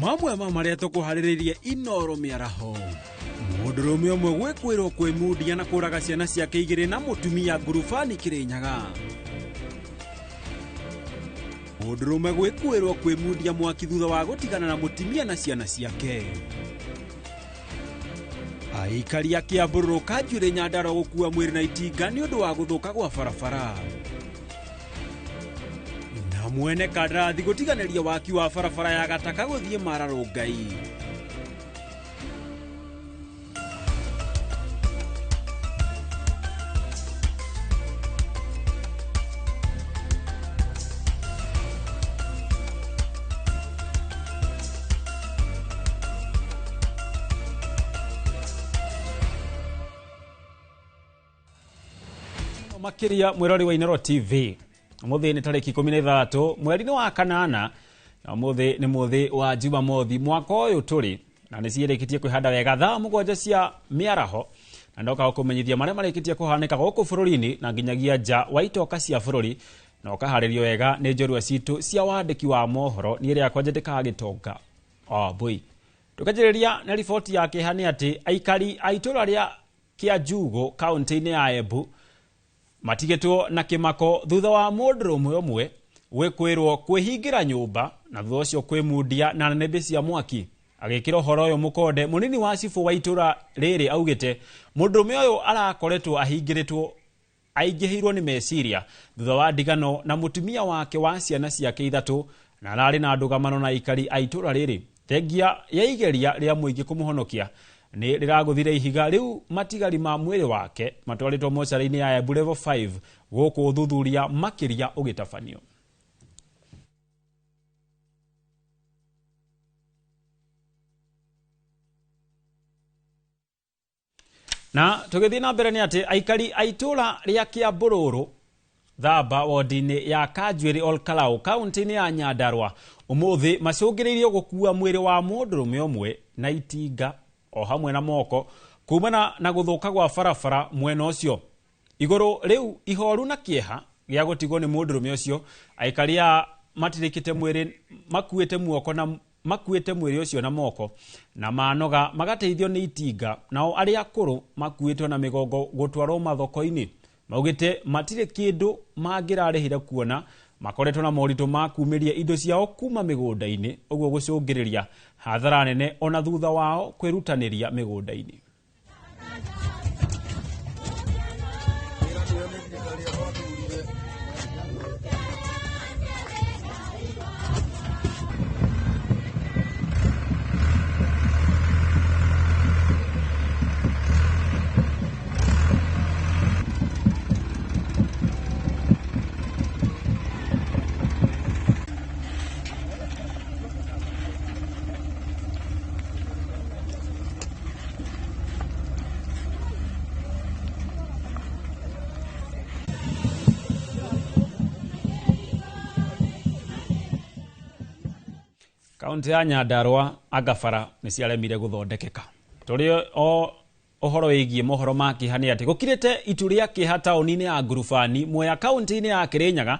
Mamwe ma marĩa tũkũharĩrĩirie Inoro mĩaraho. Mũndũrũme ũmwe gwĩkwĩrwo kwĩmundia na kũraga ciana ciake igĩrĩ na mũtumia ngurubani Kĩrĩnyaga. Mũndũrũme gwĩkwĩrwo kwĩmundia mwaki thutha wa gũtigana na mũtumia na ciana ciake. Aikari a Kĩambũrũrũ Kanjuĩrĩ Nyandarua gũkua mwĩrĩ na itinga nĩ ũndũ wa gũthũka gwa barabara. Na mwene kandarathi gũtiganĩria waki wa barabara ya Gataka gũthiĩ Mara Rongai. Makĩria mwĩrori wa Inoro TV, ũmũthĩ nĩ tarĩki 13 mweri-inĩ wa kanana, na ũmũthĩ nĩ mũthĩ wa Jumamothi mwaka ũyũ tũrĩ, na nĩ ciĩrĩkĩtie kwĩhanda wega thaa 7 cia mĩaraho, na ndoka gũkũmenyithia marĩa marĩkĩtie kũhanĩka gũkũ bũrũri-inĩ na nginyagia nja wa itoka cia bũrũri, na ũkaharĩrio wega nĩ njorua citũ cia wandĩki wa mohoro. Niĩ rĩakwa njĩtĩkaga Gĩtonga Wambui. Tũkanjĩrĩria na riboti ya kĩeha nĩ atĩ aikari a itũũra rĩa Kĩanjugũ kaũntĩ-inĩ ya Embu matigĩtwo na kĩmako thutha wa mũndũrũme ũmwe gwĩkwĩrwo kwĩhingĩra nyũmba na thutha ũcio kwĩmundia na nĩnĩmbĩ cia mwaki. Agĩkĩra ũhoro ũyũ mũkonde, mũnini wa cibũ wa itũũra rĩrĩ augĩte mũndũrũme ũyũ arakoretwo ahingĩrĩtwo aingĩhĩirwo nĩ meciria thutha wa ndigano na mũtumia wake wa ciana ciake ithatũ, na ararĩ na ndũgamano na aikari a itũũra rĩrĩ. Thengia ya igeria rĩa mũingĩ kũmũhonokia nĩ rĩragũthire ihiga rĩu matigari ma mwĩrĩ wake matwarĩtwo mocarĩ-inĩ ya Embu level 5 gũkũ ũthuthuria makĩria ũgĩtabanio. Na tũgĩthiĩ na mbere nĩ atĩ aikari a itũũra rĩa Kĩambũrũrũ Thamba wodi-inĩ ya Kanjuĩrĩ Olkalau kaũntĩ-inĩ ya Nyandarua ũmũthĩ macũngĩrĩirio gũkua mwĩrĩ wa mũndũrũme ũmwe na itinga o hamwe na moko kumana na gũthũka gwa barabara mwena ũcio. Igũrũ rĩu ihoru na kĩeha gĩa gũtigwo nĩ mũndũrũme ũcio, aikari a matirĩkĩte mwĩrĩ makuĩte muoko na makuĩte mwĩrĩ ũcio na moko na manoga magateithio nĩ itinga, nao arĩa akũrũ makuĩtwo na mĩgongo gũtwarwo mathoko-inĩ. Maugĩte matirĩ kĩndũ mangĩrarĩhĩra kuona makoretwo na moritũ ma kumĩria indo ciao kuma mĩgũnda-inĩ, ũguo gũcũngĩrĩria hathara nene ona thutha wao kwĩrutanĩria mĩgũnda-inĩ. Kaunti ya Nyandarua angabara nĩ ciaremire gũthondekeka. Tũrĩ o ũhoro wĩgiĩ mohoro ma kĩeha nĩ atĩ gũkirĩte itu rĩa kĩeha taũni-inĩ ya Ngurubani Mwea kaunti-inĩ ya Kĩrĩnyaga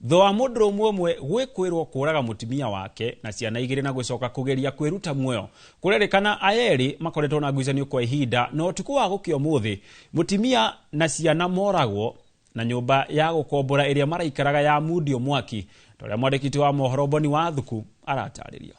thutha wa mũndũrũme ũmwe gwĩkwĩrwo kũraga mũtumia wake na ciana igĩrĩ na gũcoka kũgeria kwĩruta muoyo. Kũrerĩkana aya erĩ makoretwo na ngucanio kwa ihinda, na ũtukũ wa gũkĩa ũmũthĩ mũtumia na ciana moragwo na nyũmba ya gũkombora ĩrĩa maraikaraga ya mundio mwaki. Ta ũrĩa mwandĩki wa mohoro Boni wa Thuku aratarĩria.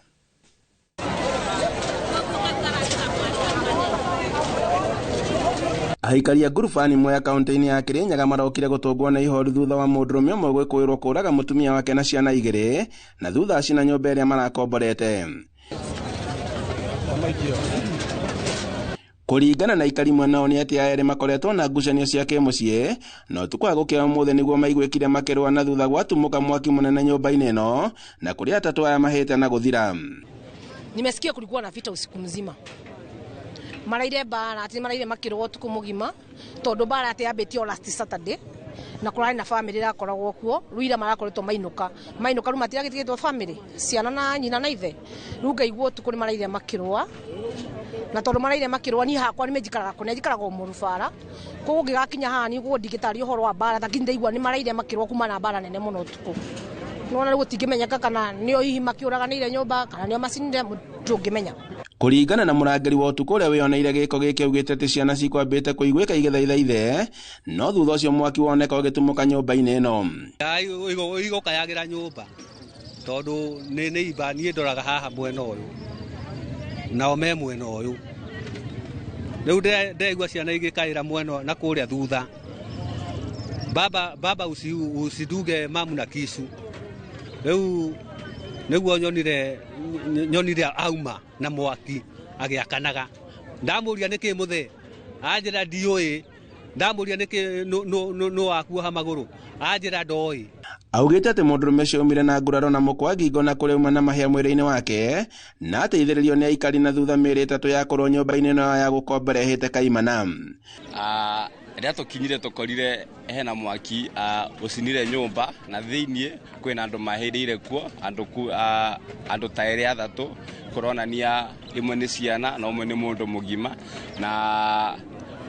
Aikari a Ngurubani Mwea kaunti-inĩ ya Kĩrĩnyaga marokire gũtũngwo nĩ ihoru thutha wa mũndũrũme ũmwe gwĩkũĩrwo kũraga mũtumia wake na ciana igĩrĩ na thutha acina nyũmba ĩrĩa marakomborete. Kũringana na aikari mwena ũyũ nĩ atĩ aya erĩ makoretwo na ngucanio cia kĩmũciĩ, na ũtukũ wa gũkĩa ũmũthĩ nĩguo maiguĩkire makĩrũa na thutha gwatumũka mwaki mũnene nyũmba-inĩ ĩno, na kũrĩa atatũ aya mahĩte na gũthira. Nimesikia kulikuwa na vita usiku mzima. Maraire bara, ati maraire makĩrũa ũtukũ mũgima, tondũ bara atĩ yambĩtio last Saturday, na kũrarĩ na family ĩrakoragwo kuo, rĩu ira marakoretwo mainũka. Mainũka rĩu matiragĩtigĩtwo family, ciana na nyina na ithe. Rĩu ngaigua ũtukũ nĩ maraire makĩrũa. Na tondũ maraire makĩrũa, niĩ hakwa nĩ njikaraga kũnene, njikaraga o mũrubara. Koguo ngĩgakinya haha nĩguo ndingĩtaria ũhoro wa bara, lakini ndaigua nĩ maraire makĩrũa kuma na bara nene mũno ũtukũ. Nona rĩu gũtingĩmenyeka kana nĩo hihi makĩũraganĩire nyũmba kana nĩo macinire, ndũngĩmenya. Kũringana na mũrangĩri wa ũtukũ ũrĩa wĩyoneire gĩko gĩkĩ augĩte atĩ ciana cikwambĩte kũiguĩka igĩthaitha ithe, no thutha ũcio mwaki woneka ũgĩtumũka nyũmba-inĩ ĩno. Igũkayagĩra nyũmba tondũ nĩ imba niĩ ndoraga haha mwena ũyũ nao me mwena ũyũ. Rĩu ndĩraigua ciana igĩkaĩra mwena na kũrĩa thutha, baba baba usiduge mamu na kisu. Rĩu nĩguo nyonire auma na mwaki agĩakanaga. Ndamũria nĩkĩ mũthee, anjĩra ndiũĩ. Ndamũria nĩkĩ nũ wakuoha magũrũ, anjĩra ndoĩ. Augĩte atĩ mũndũrũme ũcio aumire na nguraro na mũkwa ngingo na kũrĩa auma na mahĩa mwĩrĩ-inĩ wake, na ateithĩrĩrio nĩ aikari na thutha mĩĩrĩ 3 yakorwo nyũmba-inĩ ĩno ya gũkombora ĩhĩte kaimana. Rĩrĩa tũkinyire tũkorire hena mwaki ũcinire nyũmba na thĩiniĩ kwĩna andũ mahĩrĩire kuo, andũ ta 2 3 kũronania imwe nĩ ciana na ũmwe nĩ mũndũ mũgima, na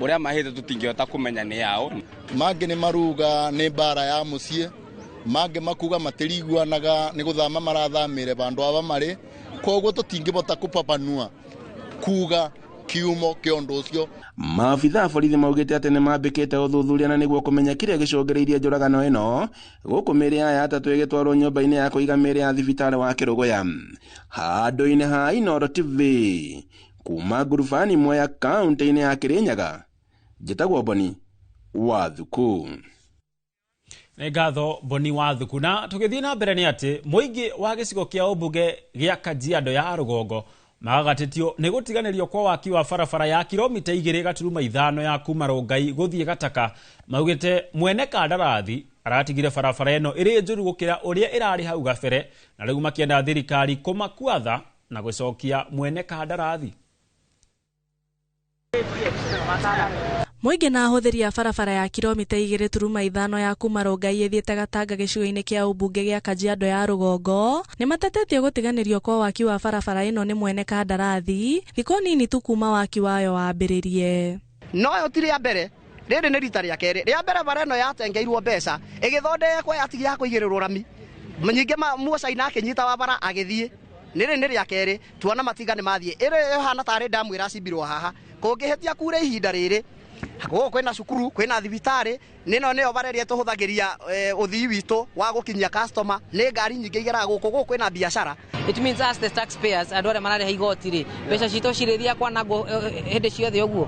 ũrĩa mahĩte tũtingĩhota kũmenya nĩ yao. Mangĩ nĩ maruga nĩ mbara ya mũciĩ, mangĩ makuga matiriguanaga nĩ gũthama marathamĩre bandũ aba marĩ, koguo tũtingĩbota kũpapanua kuga kiumo kĩa ũndũ ũcio. Maabitha a borithi maugĩte atĩ nĩ mambĩkĩte ũthuthuria na nĩguo kũmenya kĩrĩa gĩcũngĩrĩirie njũragano ĩno, gũkũ mĩĩrĩ ya 3 ĩgĩtwarwo nyũmba-inĩ ya kũiga mĩĩrĩ ya thibitarĩ wa Kĩrũgũya. Handũ-inĩ ha Inooro TV kuma ngurubani Mwea kaũntĩ-inĩ ya Kĩrĩnyaga, njĩtagwo Boni wa Thuku. Nĩ ngatho Boni wa Thuku. Na tũgĩthiĩ na mbere nĩ atĩ mũingĩ wa gĩcigo kĩa ũmbunge gĩa Kajiado ya rũgongo magagatĩtio nĩ gũtiganĩrio kwa waki wa barabara ya kilomita 2.5 ya kuma Rongai gũthiĩ Gataka. Maugĩte mwene kandarathi aratigire barabara ĩno ĩrĩ njũru gũkĩra ũrĩa ĩrarĩ hau gabere, na rĩu makĩenda thirikari kũmakuatha na gũcokia mwene kandarathi. Mũingĩ na ahũthĩri a barabara ya kilomita 2.5 ya kuma Rongai ĩthiĩte Gatanga gĩcigo-inĩ kĩa ũmbunge gĩa Kajiado ya rũgongo nĩ matetetio gũtiganĩrio kwa waki wa barabara ĩno nĩ mwene kandarathi thikũ nini tu kuma waki wayo wambĩrĩrie. No ĩyo ti rĩa mbere, rĩrĩ nĩ rita rĩa kerĩ. Rĩa mbere bara ĩno yatengeirwo mbeca ĩgĩthondekwo yatigia kũigĩrĩrwo rami, nyingĩ Mũcaina akĩnyita wa bara agĩthiĩ. Nĩrĩ nĩ rĩa kerĩ tuona matinga nĩ mathiĩ, ĩrĩ ĩhana tarĩ ndamu ĩracimbirwo haha, kũngĩhĩtia kure ihinda rĩrĩ gũkũ kwĩna cukuru, kwĩna thibitarĩ, nĩno nĩyo bara ĩrĩa tũhũthagĩria ũthii witũ wa gũkinyia customer, nĩ ngari nyingĩ igeraga gũkũ, gũkũ kwĩna biacara. It means us the taxpayers andũ arĩa mararĩha igoti rĩ, mbeca citũ cirĩthiaga kwanangwo hĩndĩ ciothe ũguo.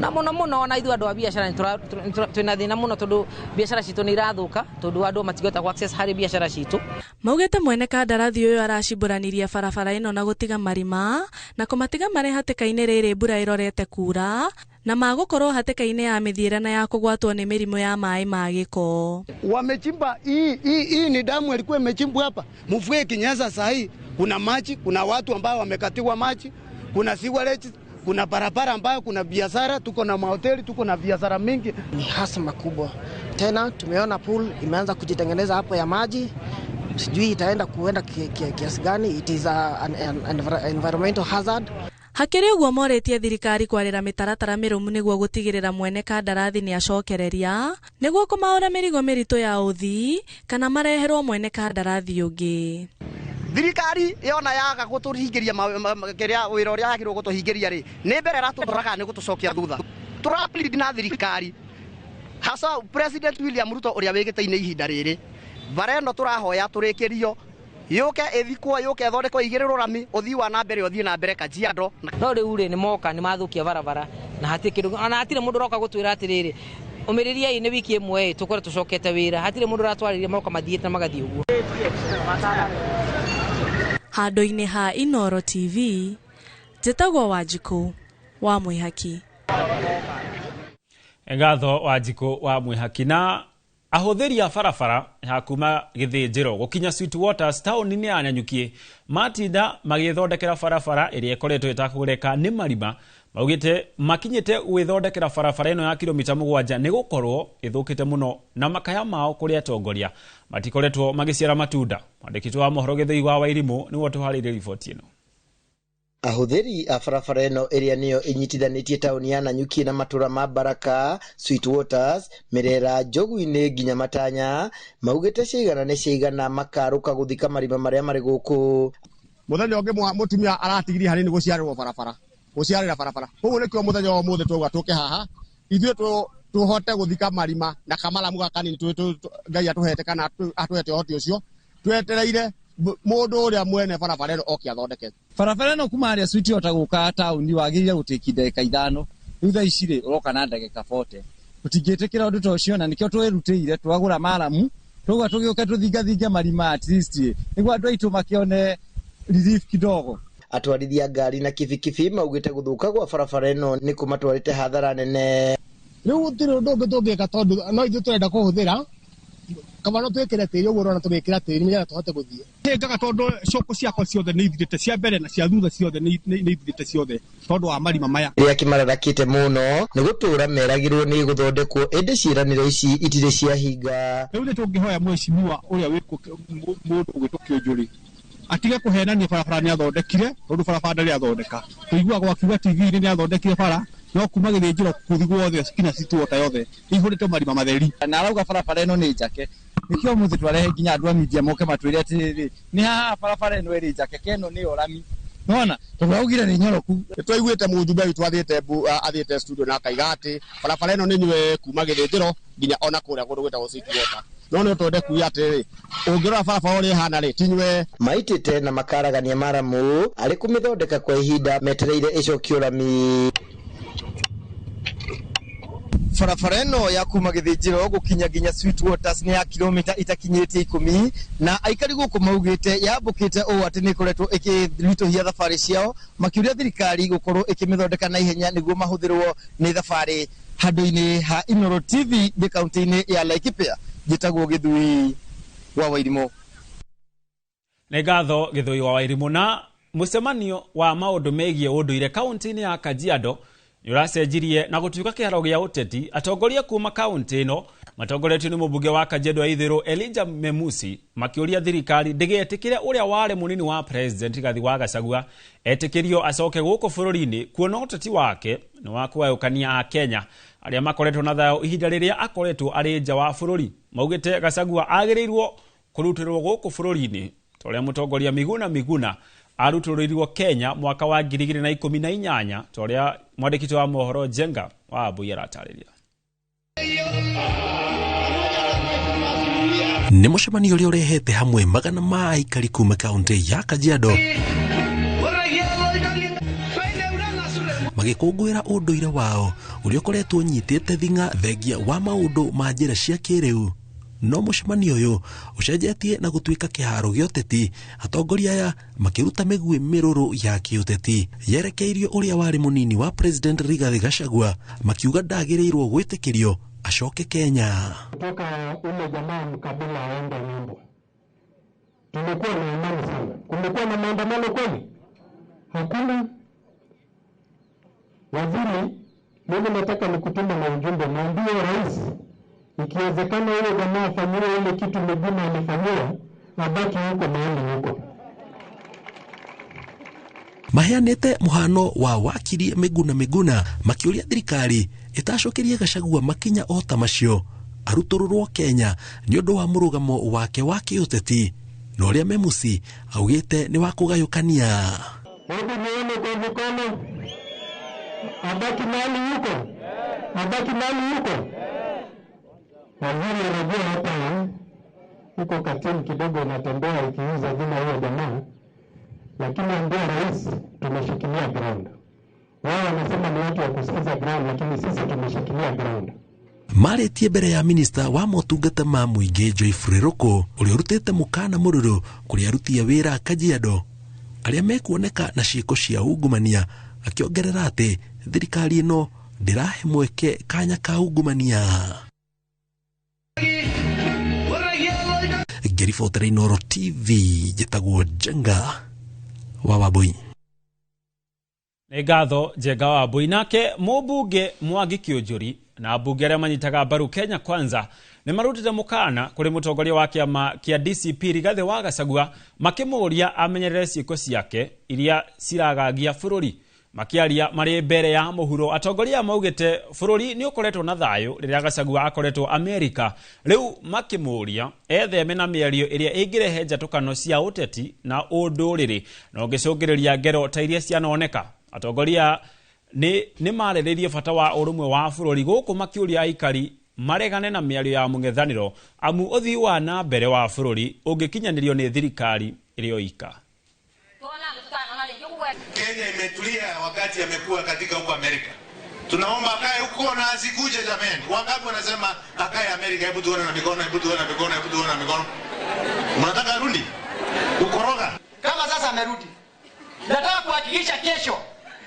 Na mũno mũno ona ithuĩ andũ a biacara twĩna thĩna mũno tondũ biacara citũ nĩ irathũka, tondũ andũ matingĩhota gũ access harĩ biacara citũ. Maugĩte mwene kandarathi ũyũ aracimbũranirie barabara ĩno na gũtiga marima na kũmatiga marĩ hatĩka-inĩ rĩrĩ mbura ĩrorete kura, na magũkorwo hatĩka-inĩ ya mĩthiĩre na ya kũgwatwo nĩ mĩrimũ ya maĩ ma gĩko. Wamechimba hii ni damu ilikuwa imechimbwa hapa. Mvua ikinyesha saa hii kuna maji, kuna watu ambao wamekatiwa maji, kuna sewerage, kuna barabara ambayo kuna biashara, tuko na mahoteli, tuko na biashara mingi. Ni hasama kubwa. Tena tumeona pool imeanza kujitengeneza hapo ya maji. Sijui itaenda kuenda kiasi gani. It is an environmental hazard. Hakĩrĩ ũguo morĩtie thirikari kwarĩra mĩtaratara mĩrũmu nĩguo gũtigĩrĩra mwene kandarathi nĩ acokereria nĩguo kũmaũra mĩrigo mĩritũ ya ũthii kana mareherwo mwene kandarathi ũngĩ. Thirikari yona yaga gũtũhingĩria kĩrĩa wĩra ũrĩa yagĩrĩirwo gũtũhingĩria rĩ, nĩ mbere ĩratũtwara nĩ gũtũcokia thutha. Tũra plead na thirikari hasa President William Ruto ũrĩa wĩ gĩtĩ-inĩ ihinda rĩrĩ, bara ĩno tũrahoya tũrĩkĩrio yũke ĩthikwo, yũke ĩthondekwo, ĩigĩrĩrwo rami, ũthii wa na mbere ũthiĩ na mbere Kajiado. No rĩu rĩ nĩ moka nĩ mathũkia barabara na hatirĩ kĩndũ, ona hatirĩ mũndũ ũroka gũtwĩra atĩrĩrĩ ũmĩrĩriai nĩ wiki ĩmwe ĩ tũkorwo tũcokete wĩra, hatirĩ mũndũ ũratwarĩria, moka mathiĩte na magathiĩ ũguo. Handũ-inĩ ha Inooro TV, njĩtagwo Wanjikũ wa Mwĩhaki. Ngatho Wanjikũ wa Mwĩhaki. Na ahũthĩri a barabara ya kuma Gĩthĩnjĩro gũkinya Sweet Waters taũni-inĩ ya Nanyuki matinda magĩthondekera barabara ĩrĩa ĩkoretwo ĩtakũgũrĩka nĩ marima. Maugĩte makinyĩte gwĩthondekera barabara ĩno ya kilomita 7 nĩ gũkorwo ĩthũkĩte mũno na makaya mao kũrĩ atongoria matikoretwo magĩciara matunda. Mwandĩki wa mohoro Gĩthũi wa Wairimũ nĩwe ũtũharĩirie riboti ĩno. Ahũthĩri a barabara ĩno ĩrĩa nĩyo ĩnyitithanĩtie taũni ya Nanyuki na matũra ma Baraka, Sweetwaters, Mirera, Njogu-inĩ nginya Matanya maugĩte ciaigana nĩ ciaigana makarũka gũthika marima marĩa marĩ gũkũ. Muthenya ũngĩ mũtumia aratigirie hanini gũciarĩrwo barabara, gũciarĩra barabara. Koguo nĩkĩo mũthenya wa ũmũthĩ twauga tũke haha ithuĩ tũhote gũthika marima na kamaramu gaka kanini Ngai atũhete kana atũhete ũhoti ũcio, twetereire mũndũ ũrĩa mwene barabara ĩno oke athondeke. Barabara ĩno kuma harĩa Sweetwater gũka taũni wagĩrĩire gũtĩki ndagĩka 5, rĩu thaa ici rĩ ũroka na ndagĩka 40. Tũtingĩtĩkĩra ũndũ ta ũcio na nĩkĩo twĩrutĩire twagũra maramu twauga tũgĩũke tũthingathinge marima at least nĩguo andũ aitũ makĩone relief kidogo. Atwarithia ngari na kibikibi maugĩte gũthũka gwa barabara ĩno nĩ kũmatwarĩte hathara nene. Rĩu gũtirĩ ũndũ ũngĩ tũngĩka tondũ no ithuĩ tũrenda kũhũthĩra kaba no twĩkĩre tĩri ũguo ũrona tũgĩkĩra tĩri nĩgetha tũhote gũthiĩ. Hĩngaga tondũ cũkũ ciakwa ciothe nĩ ithirĩte, cia mbere na cia thutha ciothe nĩ ithirĩte ciothe tondũ wa marima maya. Rĩrĩa kĩmararakĩte mũno nĩ gũtũra meragĩrwo nĩ gũthondekwo ĩndĩ ciĩranĩro ici itirĩ ciahinga. Rĩu nĩ tũngĩhoya mheshimiwa ũrĩa wĩ mũndũ ũgwĩtwo Kĩũnjũrĩ atige kũhenania barabara nĩ athondekire tondũ barabara ndarĩ athondeka. Tũiguaga akiuga TV-inĩ nĩ athondekire bara no kuma gĩthĩnjĩro kũthi guothe kinya Sweetwater yothe ihũrĩtwo marima matheri. Na arauga barabara ĩno nĩ njake, nĩkĩo ũmũthĩ twarehe nginya andũ a media moke matwĩre atĩrĩrĩ nĩ haha barabara ĩno ĩrĩ njake keno nĩ orami nona tondũ augire nĩ nyoroku. Nĩtwaiguĩte mũjumbe witũ athiĩte studio na akaiga atĩ barabara ĩno nĩ nyue kuma gĩthĩnjĩro nginya ona kũrĩa kũndũ gwĩtagwo Sweetwater. No nĩ twende kuuga atĩrĩrĩ ũngĩrora barabara ũrĩa ĩhana rĩ ti nyue. Maitĩte na makaragania maramu arĩ kũmĩthondeka kwa ihinda metereire ĩcokio rami. Barabara ĩno ya kuma gĩthĩnjĩro gũkinya nginya Sweetwaters nĩ ya kilomita itakinyĩtie 10 na aikari gũkũ maugĩte yambũkĩte ũũ atĩ nĩ ĩkoretwo ĩkĩritũhia thabarĩ ciao, makĩũria thirikari gũkorwo ĩkĩmĩthondeka na ihenya nĩguo mahũthĩrwo nĩ thabarĩ. Handũ-inĩ ha Inooro TV ndĩ kaunti-inĩ ya Laikipia, njĩtagwo Gĩthui wa Wairimũ. Nĩ ngatho Gĩthui wa Wairimũ. Na mũcemanio wa maũndũ megiĩ ũndũire kaunti-inĩ ya Kajiado nĩũracenjirie na gũtuĩka kĩharo gĩa ũteti. Atongoria kuma kaunti ĩno matongoretio nĩ mũmbunge wa Kajiado ya Ithũĩro Elijah Memusi makĩũria thirikari ndĩgetĩkĩre ũrĩa warĩ mũnini wa president Rigathi wa Gachagua etĩkĩrio acoke gũkũ bũrũri-inĩ kuona ũteti wake nĩ wa kũgayũkania Akenya arĩa makoretwo na thayũ ihinda rĩrĩa akoretwo arĩ nja wa bũrũri. Maugĩte Gachagua agĩrĩirwo kũrutĩrwo gũkũ bũrũri-inĩ ta ũrĩa mũtongoria Miguna Miguna arutũrĩirwo Kenya mwaka wa 2018 ta ũrĩa mwandĩki wa mohoro Njenga wa Ambui aratarĩria. Nĩ mũcemanio ũrĩa ũrehete hamwe magana ma aikari kuma kaunti ya Kajiado magĩkũngũĩra ũndũire wao ũrĩa ũkoretwo ũnyitĩte thing'a thengia wa maũndũ ma njĩra cia kĩrĩu. No mũcemanio ũyũ ũcenjetie na gũtuĩka kĩharo gĩa ũteti, atongoria aya makĩruta mĩguĩ mĩrũrũ ya kĩũteti yerekeirio ũrĩa warĩ mũnini wa president Rigathi Gachagua, makiuga ndagĩrĩirwo gwĩtĩkĩrio acoke Kenya. Kutoka ule jamaa mkabila aende ng'ambo, tumekuwa na amani sana. Kumekuwa na maandamano kweli? Hakuna. Waziri, mimi nataka nikutume na ujumbe, mwambie rais ikiwezekana yule jamaa afanyiwe ile kitu Miguna alifanyiwa, abaki huko mahali huko. Maheanĩte mũhano wa wakiri Miguna Miguna makĩũria thirikari ĩtacokerie Gachagua makinya o ta macio arutũrũrwo Kenya nĩ ũndũ wa mũrũgamo wake wa kĩũteti na ũrĩa Memusi augĩte nĩ wa kũgayũkania. Hebu nione kwa mikono. Abaki mahali huko. Abaki mahali huko. Waziri anajua hapa huko katini kidogo inatembea ikiuza jina huyo jamaa, lakini ambia rais tumeshikilia ground. Wao wanasema ni watu wa kusikiza ground, lakini sisi tumeshikilia ground. Marĩtie mbere ya minista wa motungata ma mũingĩ Geoffrey Ruku ũrĩa ũrutĩte mũkana mũrũrũ kũrĩ aruti a wĩra Kajiado arĩa mekuoneka na ciĩko cia ungumania, akĩongerera atĩ thirikari ĩno ndĩrahe mweke kanya ka ungumania. Ngĩribotera Inooro TV njĩtagwo Njenga wa Wambui. Nĩ ngatho Njenga wa Wambui. Nake mũmbunge Mwangi Kĩũnjũri na ambunge arĩa manyitaga mbaru Kenya Kwanza Nĩ marutĩte mũkana kũrĩ mũtongoria wa kĩama kĩa DCP Rigathĩ wa Gachagua, makĩmũũria amenyerere ciĩko ciake iria ciragagia bũrũri. Makĩaria marĩ mbere ya mũhuro, atongoria maugĩte bũrũri nĩ ũkoretwo na thayũ rĩrĩa Gachagua akoretwo Amerika. Rĩu makĩmũũria etheme na mĩario ĩrĩa ĩngĩrehe njatũkano cia ũteti na ũndũrĩrĩ na ũngĩcũngĩrĩria ngero ta iria cianoneka. Atongoria nĩ marĩrĩirie bata wa ũrũmwe wa bũrũri gũkũ makĩũria aikari maregane na mĩario ya mũng'ethanĩro, amu ũthii wa na mbere wa bũrũri ũngĩkinyanĩrio nĩ thirikari ĩrĩ ika. Kenya imetulia wakati amekuwa katika huko Amerika. Tunaomba akae huko na asikuje jameni. Wangapi wanasema akae Amerika? Hebu tuone na mikono, hebu tuone na mikono, hebu tuone na mikono. Mnataka arudi? Ukoroga. Kama sasa amerudi, nataka kuhakikisha kesho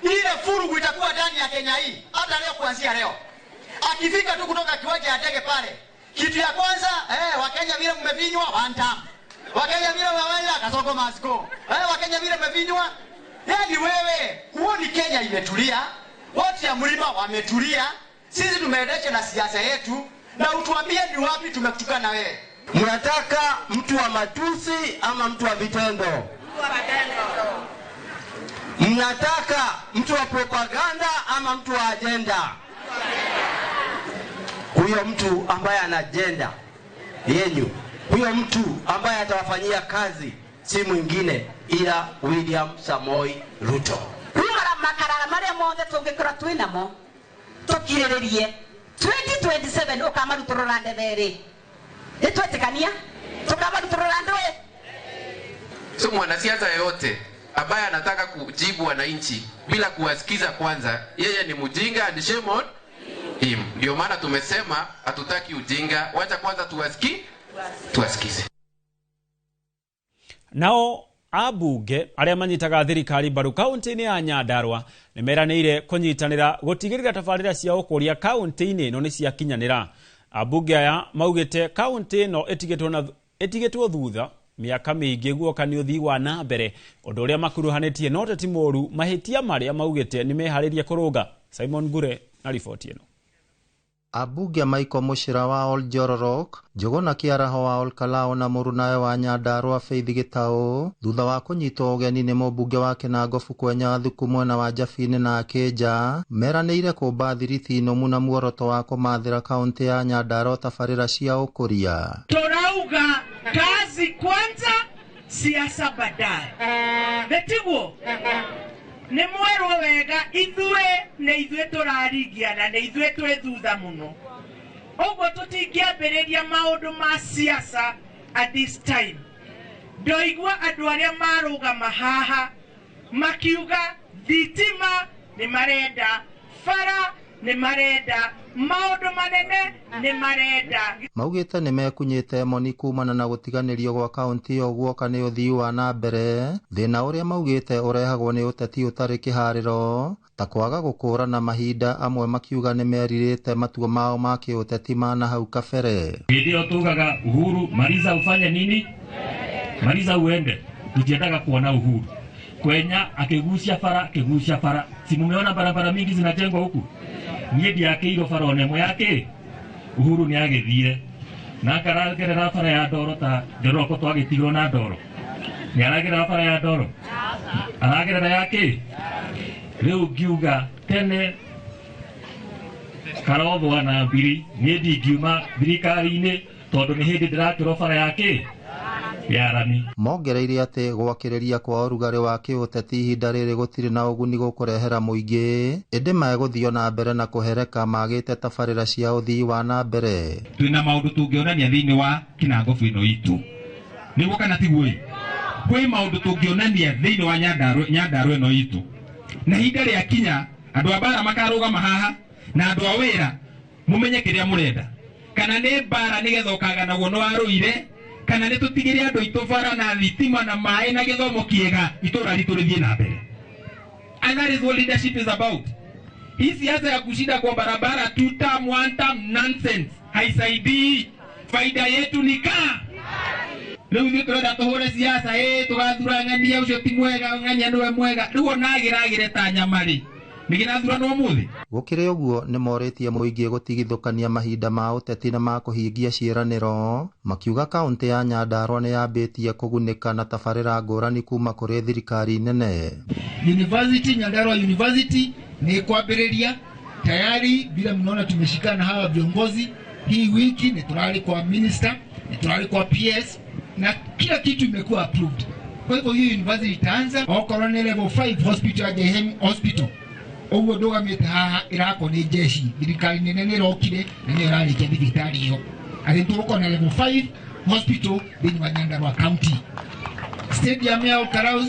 ile furugu itakuwa ndani ya Kenya hii, hata leo, kuanzia leo. Akifika tu kutoka kiwanja ya ndege pale, kitu ya kwanza, Wakenya vile mmevinywa one time. Wakenya vile wawela kasoko masko. Wakenya vile mmevinywa. Yaani wewe, huoni Kenya imetulia? Watu ya mlima wametulia. Sisi tumeendesha na siasa yetu, na utuambie ni wapi tumekutukana wewe. Mnataka mtu wa matusi ama mtu wa vitendo? Mtu wa matendo. Mnataka mtu wa propaganda ama mtu wa agenda? Huyo mtu ambaye ana agenda yenyu, huyo mtu ambaye atawafanyia kazi si mwingine ila William Samoei Ruto. Rĩu makarara marĩa mothe tũngĩkorwo twĩnamo tũkirĩrĩrie 2027 ũkamarutũrũra ndebe rĩ, nĩtwetĩkania tũkamarutũrũra ndũĩ. So mwanasiasa yeyote ambaye anataka kujibu wananchi bila kuwasikiza kwanza, yeye ni mjinga and shame on him. Ndio maana tumesema hatutaki ujinga, wacha kwanza tuwasikize. Nao abunge arĩa manyitaga thirikari mbaru kaunti-inĩ ya Nyandarua nĩ meranĩire kũnyitanĩra gũtigĩrĩra tabarĩra cia ũkũria kaunti-inĩ ĩno nĩ ciakinyanĩra. Abunge aya maugĩte kaunti ĩno ĩtigĩtwo thutha mĩaka mĩingĩ guoka nĩ ũthii wa na mbere, ũndũ ũrĩa makuruhanĩtie na ũteti mũũru, mahĩtia marĩa maugĩte nĩ meharĩrie kũrũnga. Simon Ngure na riboti ĩno. Abunge Michael Muchira wa Oljororok, Njuguna Kĩaraho wa Olkalou na mũrunawe wa Nyandarua Faith Gĩtaũ, thutha wa kũnyitwo ũgeni nĩ mũmbunge wa Kĩnangobu Kwenya Wathuku mwena wa Njabini na Kĩnja, meranĩire kũmba thiriti nũmu na muoroto wa kũmathĩra kaunti ya Nyandarua tabarĩra cia ũkũria. Turauga kazi kwanza, siasa baadaye. Nĩtiguo? Nĩ mwerwo wega ithuĩ nĩ ithuĩ tũrarigiana, nĩ ithuĩ twĩ thutha mũno. Ũguo tũtingĩambĩrĩria maũndũ ma siasa at this time. Ndoigua andũ arĩa marũgama haha makiuga thitima nĩ marenda, bara nĩ marenda, maũndũ manene nĩ marenda. Maugĩte nĩ mekunyĩte moni kumana na gũtiganĩrio gwa kaunti ĩyo guoka nĩ ũthii wa na mbere, thĩna ũrĩa maugĩte ũrehagwo nĩ ũteti ũtarĩ kĩharĩro ta kwaga gũkũrana mahinda amwe, makiuga nĩ merirĩte matua mao ma kĩũteti ma na hau kabere. Hĩndĩ ĩyo tugaga Uhuru maliza ufanye nini, maliza uende, tutiendaga kuona Uhuru Kwenya akigucia bara, akigucia bara. Si mumeona barabara mingi zinajengwa huku? Niĩ ndiakĩirwo bara ona ĩmwe yake. Uhuru nĩ agĩthire na akaragerera bara ya ndoro ta Njoroko twagĩtigirwo na ndoro. Nĩ aragerera bara ya ndoro, aragerera yake. Rĩu ngiuga tene Karothwa na Mbiri, niĩ ndingiuma thirikari-inĩ tondũ nĩ hĩndĩ ndĩrakĩrwo bara yake ya rami. Mongereire atĩ gwakĩrĩria kwa ũrugarĩ wa kĩũteti ihinda rĩrĩ gũtirĩ na ũguni gũkũrehera mũingĩ, ĩndĩ megũthiĩ na mbere na kũhereka magĩte tabarĩra cia ũthii wa na mbere. Twĩna maũndũ tũngĩonania thĩinĩ wa Kĩnangobu ĩno itũ, nĩguo kana tiguo? Kwĩ maũndũ tũngĩonania thĩinĩ wa Nyandarua ĩno itũ, na ihinda rĩakinya andũ a bara makarũgama haha na andũ a wĩra mũmenye kĩrĩa mũrenda, kana nĩ bara nĩgetha ũkaganagwo nĩ warũire, kana nĩ tũtigĩre andũ aitũ bara na thitima na maĩ na gĩthomo kĩega, itũra ritũ rĩthiĩ na mbere. And that is what leadership is about. Hii siasa ya kushinda kwa barabara two term, one term nonsense haisaidii. Faida yetu ni kaa rĩu ithuĩ tũrenda tũhũre siasa, tũgathura ng'ania ũcio ti mwega, ng'ania nĩwe mwega. Rĩu ona agĩragĩre ta nyama rĩ, Nĩ gĩrathurano ũmũthĩ. Gũkĩrĩ ũguo nĩ morĩtie mũingĩ gũtigithũkania mahinda ma ũteti na ma kũhingia ciĩranĩro, makiuga kaũntĩ ya Nyandarua nĩ yambĩtie kũgunĩka na tabarĩra ngũrani kuma kũrĩ thirikari nene. University, Nyandarua University ni kwambĩrĩria tayari, bila mnaona tumeshikana hawa viongozi hii wiki, ni turari kwa minister, ni turari kwa PS na kila kitu imekuwa approved. Kwa hivyo hii university itaanza okorwo ni level 5 hospital ya JM hospital ũguo ndũgamĩte haha ĩrakwo nĩ jeshi, thirikari nene nĩ ĩrokire na nĩyo ĩrarĩkia thibitarĩ ĩyo, atĩ tũgũkorwo na level 5 hospital thĩinĩ wa Nyandarua County. Stadium ya Olkalou,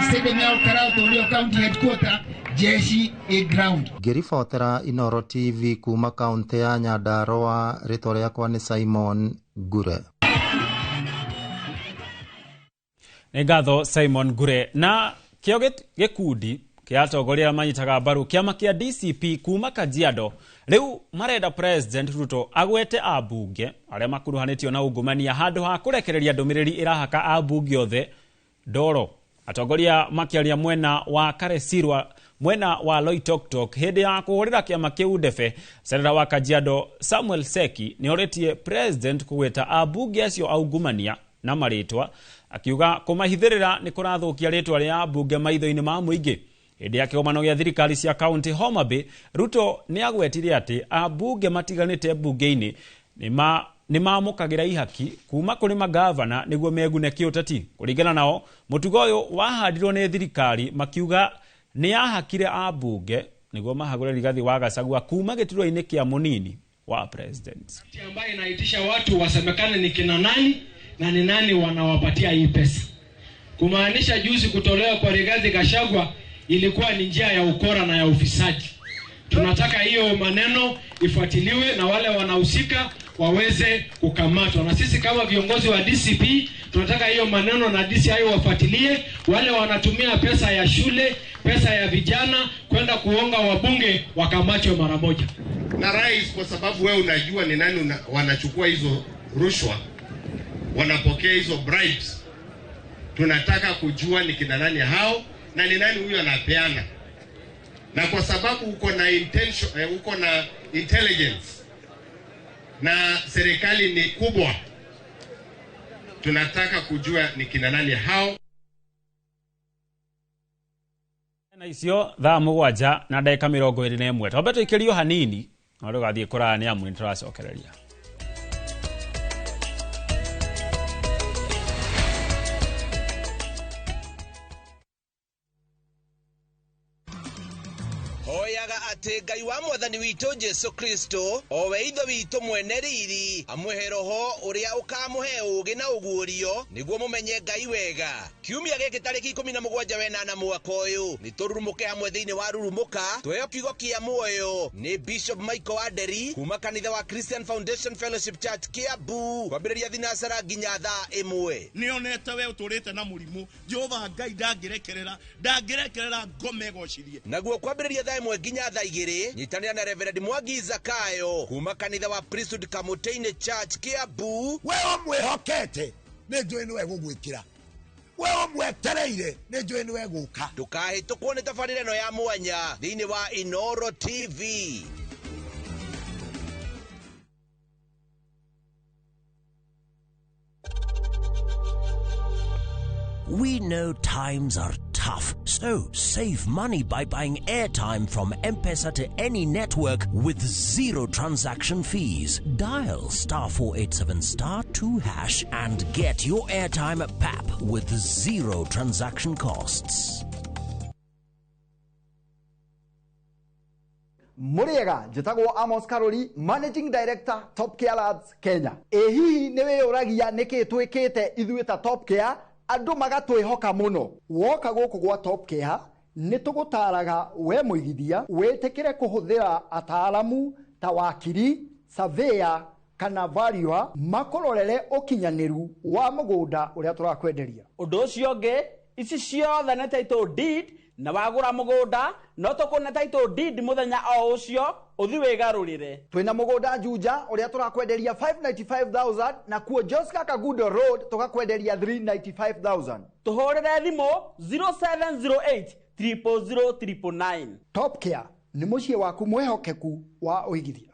stadium ya Olkalou tondũ county headquarter jeshi a ground. Ngĩribotera Inooro TV kuma kaũntĩ ya Nyandarua, rĩtwa rĩakwa nĩ Simon Ngure. Nĩ ngatho Simon Ngure. Na kĩo gĩkundi kĩa atongoria arĩa manyitaga mbaru kĩama kĩa DCP kuma Kajiado rĩu marenda President Ruto agwete ambunge arĩa makuruhanĩtio na ungumania handũ ha kũrekereria ndũmĩrĩri ĩrahaka ambunge othe ndoro. Atongoria makĩaria mwena wa Karesirwa mwena wa Loitoktok hĩndĩ ya kũhũrĩra kĩama kĩu ndebe, seneta wa Kajiado Samuel Seki nĩorĩtie President kũgweta ambunge acio aungumania na marĩtwa, akiuga kũmahithĩrĩra nĩ kũrathũkia rĩtwa rĩa ambunge maitho-inĩ ma mũingĩ. Hĩndĩ ya kĩgomano gĩa thirikari cia kaunti Homa Bay, Ruto nĩ agwetire atĩ ambunge matiganĩte mbunge-inĩ nĩ mamũkagĩra ihaki kuma kũrĩ magavana nĩguo megune kĩũteti. Kũringana nao, mũtugo ũyũ wahandirwo nĩ thirikari makiuga nĩ yahakire ambunge nĩguo mahagũre Rigathi wa Gachagua kuma gĩturwa-inĩ kĩa mũnini wa president. Ambaye inaitisha watu wasemekane ni kina nani na ni nani wanawapatia hii pesa. Kumaanisha juzi kutolewa kwa Rigathi Gachagua ilikuwa ni njia ya ukora na ya ufisadi. Tunataka hiyo maneno ifuatiliwe na wale wanahusika waweze kukamatwa. Na sisi kama viongozi wa DCP tunataka hiyo maneno na DCI wafuatilie wale wanatumia pesa ya shule, pesa ya vijana kwenda kuonga wabunge wakamatwe mara moja. Na rais, kwa sababu wewe unajua ni nani wanachukua hizo rushwa, wanapokea hizo bribes, tunataka kujua ni kina nani hao na ni nani huyo anapeana. Na kwa sababu uko na intention, uko na intelligence na serikali ni kubwa, tunataka kujua ni kina nani hao. Na icio thaa 7 na ndagĩka 21 twambe tũikĩrio hanini no ndũgathiĩ kũraya nĩ amu nĩtũracokereria. Hoyaga atĩ Ngai wa mwathani witũ Jesu Kristo o we ithe witũ mwene riri amũhe roho ũrĩa ũkamũhe ũũgĩ na ũguũrio nĩguo mũmenye Ngai wega. Kiumia gĩkĩ tarĩki 17 wenana mwaka ũyũ nĩ tũrurumũke hamwe thĩinĩ wa Rurumũka tweheo kiugo kĩa muoyo nĩ Bishop Michael Aderi kuma kanitha wa Christian Foundation Fellowship Church Kiambu kwambĩrĩria thinacara nginya thaa 1. Nĩonete we ũtũrĩte na mũrimũ Jehova Ngai ndangĩrekerera ngome gocirie. Naguo kwambĩrĩria thaa 1 nginya thaa 2 nyitanĩra na Reverend Mwangi Zakayo kuma kanitha wa Priesthood Kamutĩ-inĩ Church Kiambu. We ũmwĩhokete nĩ njũĩ nĩwe gũgwĩkĩra, we ũmwetereire nĩ njũĩ nĩwe gũka. Ndũkahĩtũkwo nĩ tabarĩra ĩno ya mwanya thĩinĩ wa Inooro TV. We know times are tough, so save money by buying airtime from M-Pesa to any network with zero transaction fees. Dial *487*2# and get your airtime at PAP with zero transaction costs. Muriega njĩtagwo Amos Karori, Managing Director Top Care Labs Kenya. Ĩ hihi nĩ wĩyũragia nĩkĩ twĩkĩte ithuĩ ta Top Care andũ magatwĩhoka mũno? Woka gũkũ gwa Top Care nĩ tũgũtaraga we mũigithia wĩtĩkĩre kũhũthĩra ataaramu ta wakiri, surveyor kana valuer makũrorere ũkinyanĩru wa mũgũnda ũrĩa tũrakwenderia. Ũndũ ũcio ũngĩ, ici ciothe nĩ title deed, na wagũra mũgũnda no tũkũne title deed mũthenya o ũcio ũthi wĩgarũrĩre. Twĩna mũgũnda Juja ũrĩa tũrakwenderia 595,000 na kuo Joska Kagudo Road tũgakwenderia 395,000. Tũhũrĩre thimũ 0708 000 999. Top Care nĩ mũciĩ waku mwĩhokeku wa ũigithia.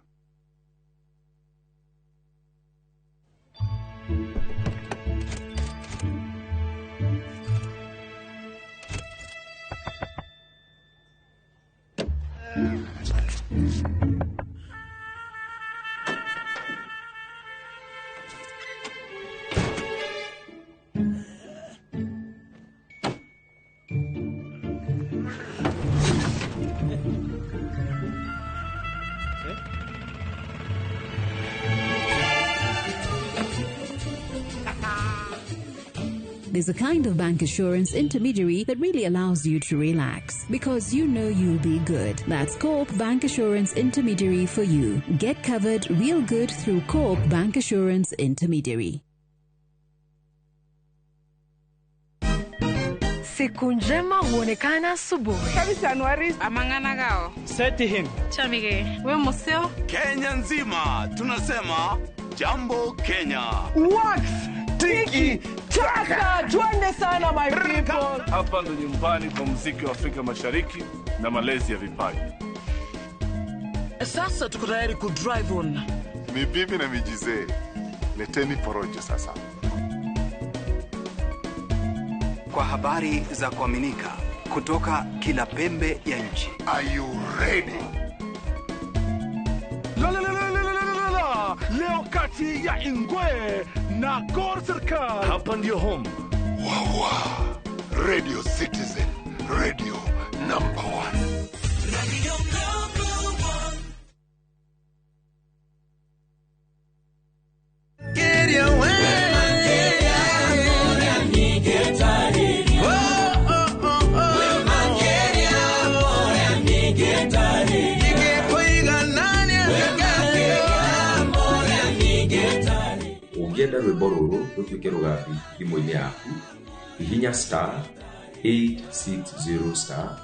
There's a kind of bank assurance intermediary that really allows you to relax because you know you'll be good. That's Co-op Bank Assurance Intermediary for you. Get covered real good through Co-op Bank Assurance Intermediary. Siku njema huonekana asubuhi. Amang'ana gao. Seti him. Chamige. We museo. Kenya nzima tunasema jambo Kenya. Wax tiki taka, twende sana my people. Hapa ndo nyumbani kwa muziki wa Afrika Mashariki na malezi ya vipaji. Sasa tuko tayari ku drive on. Ni bibi na mijizee, leteni porojo sasa. Kwa habari za kuaminika kutoka kila pembe ya nchi. Are you ready? La la la la la la la la. Leo kati ya Ingwe na Gor Serikali. Hapa ndio home. Wawa. Radio Citizen, radio number 1. Radio number 1. Get your way. Ũngĩenda rwĩmbo rũrũ rũtuĩke rũgambi thimũ-inĩ yaku, hihinya star 860 star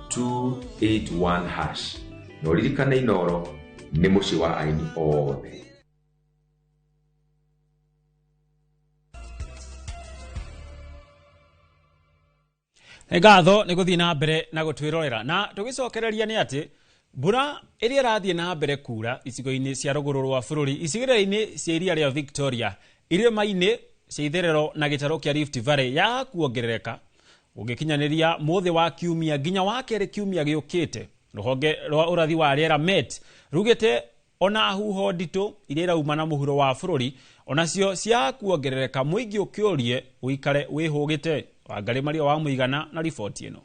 281 hash na ũririkane Inooro nĩ mũciĩ wa aini othe. Nĩ ngatho nĩ gũthiĩ na mbere na gũtwĩrorera na tũgĩcokereria nĩ atĩ mbura ĩrĩa ĩrathiĩ na mbere kura icigo-inĩ cia rũgũrũ rwa bũrũri, icigĩrĩra-inĩ cia iria rĩa Victoria, irĩma-inĩ cia itherero na gĩtarũ kĩa Rift Valley ya kuongerereka ũngĩkinyanĩria mũthĩ wa kiumia nginya wa kerĩ kiumia gĩũkĩte. Rũhonge rwa ũrathi wa rĩera Met rugĩte ona huho nditũ iria irauma na mũhuro wa bũrũri onacio cia kuongerereka, mũingĩ ũkĩũrie ũikare wĩhũgĩte. Wangarĩ Maria wa Mũigana na riboti ĩno.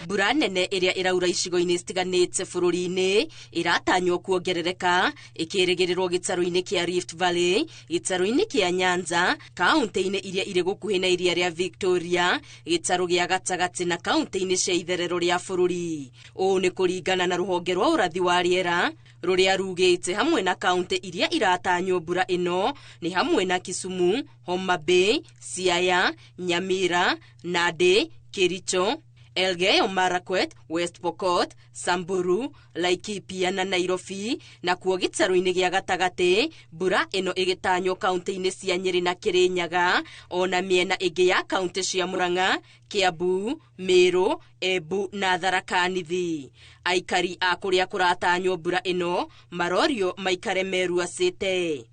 Mbura nene ĩrĩa ĩraura icigo-inĩ citiganĩte bũrũri-inĩ ĩratanywo kuongerereka ĩkĩrĩgĩrĩrwo gĩtarũ-inĩ kĩa Rift Valley, gĩtarũ-inĩ kĩa Nyanza, kaunti-inĩ iria irĩ gũkuhĩ na iria rĩa Victoria, gĩtarũ gĩa gatagatĩ na kaunti-inĩ cia itherero rĩa bũrũri. Ũũ nĩ kũringana na rũhonge rwa ũrathi wa rĩera rũrĩa rugĩte hamwe na kaunti iria iratanywo mbura ĩno nĩ hamwe na Kisumu, Homa Bay, Siaya, Nyamira, Nandi, Kericho, Elgeyo Marakwet, West Pokot, Samburu, Laikipia na Nairobi. Na kuo gĩtarũ-inĩ gĩa gatagatĩ mbura ĩno ĩgĩtanywo kaunti-inĩ cia Nyĩrĩ na Kĩrĩnyaga ona mĩena ĩngĩ ya kaunti cia Murang'a, Kiambu, Meru, Embu na Tharaka Nithi. Aikari a kũrĩa kũratanywo mbura ĩno marorio maikare meruacĩte.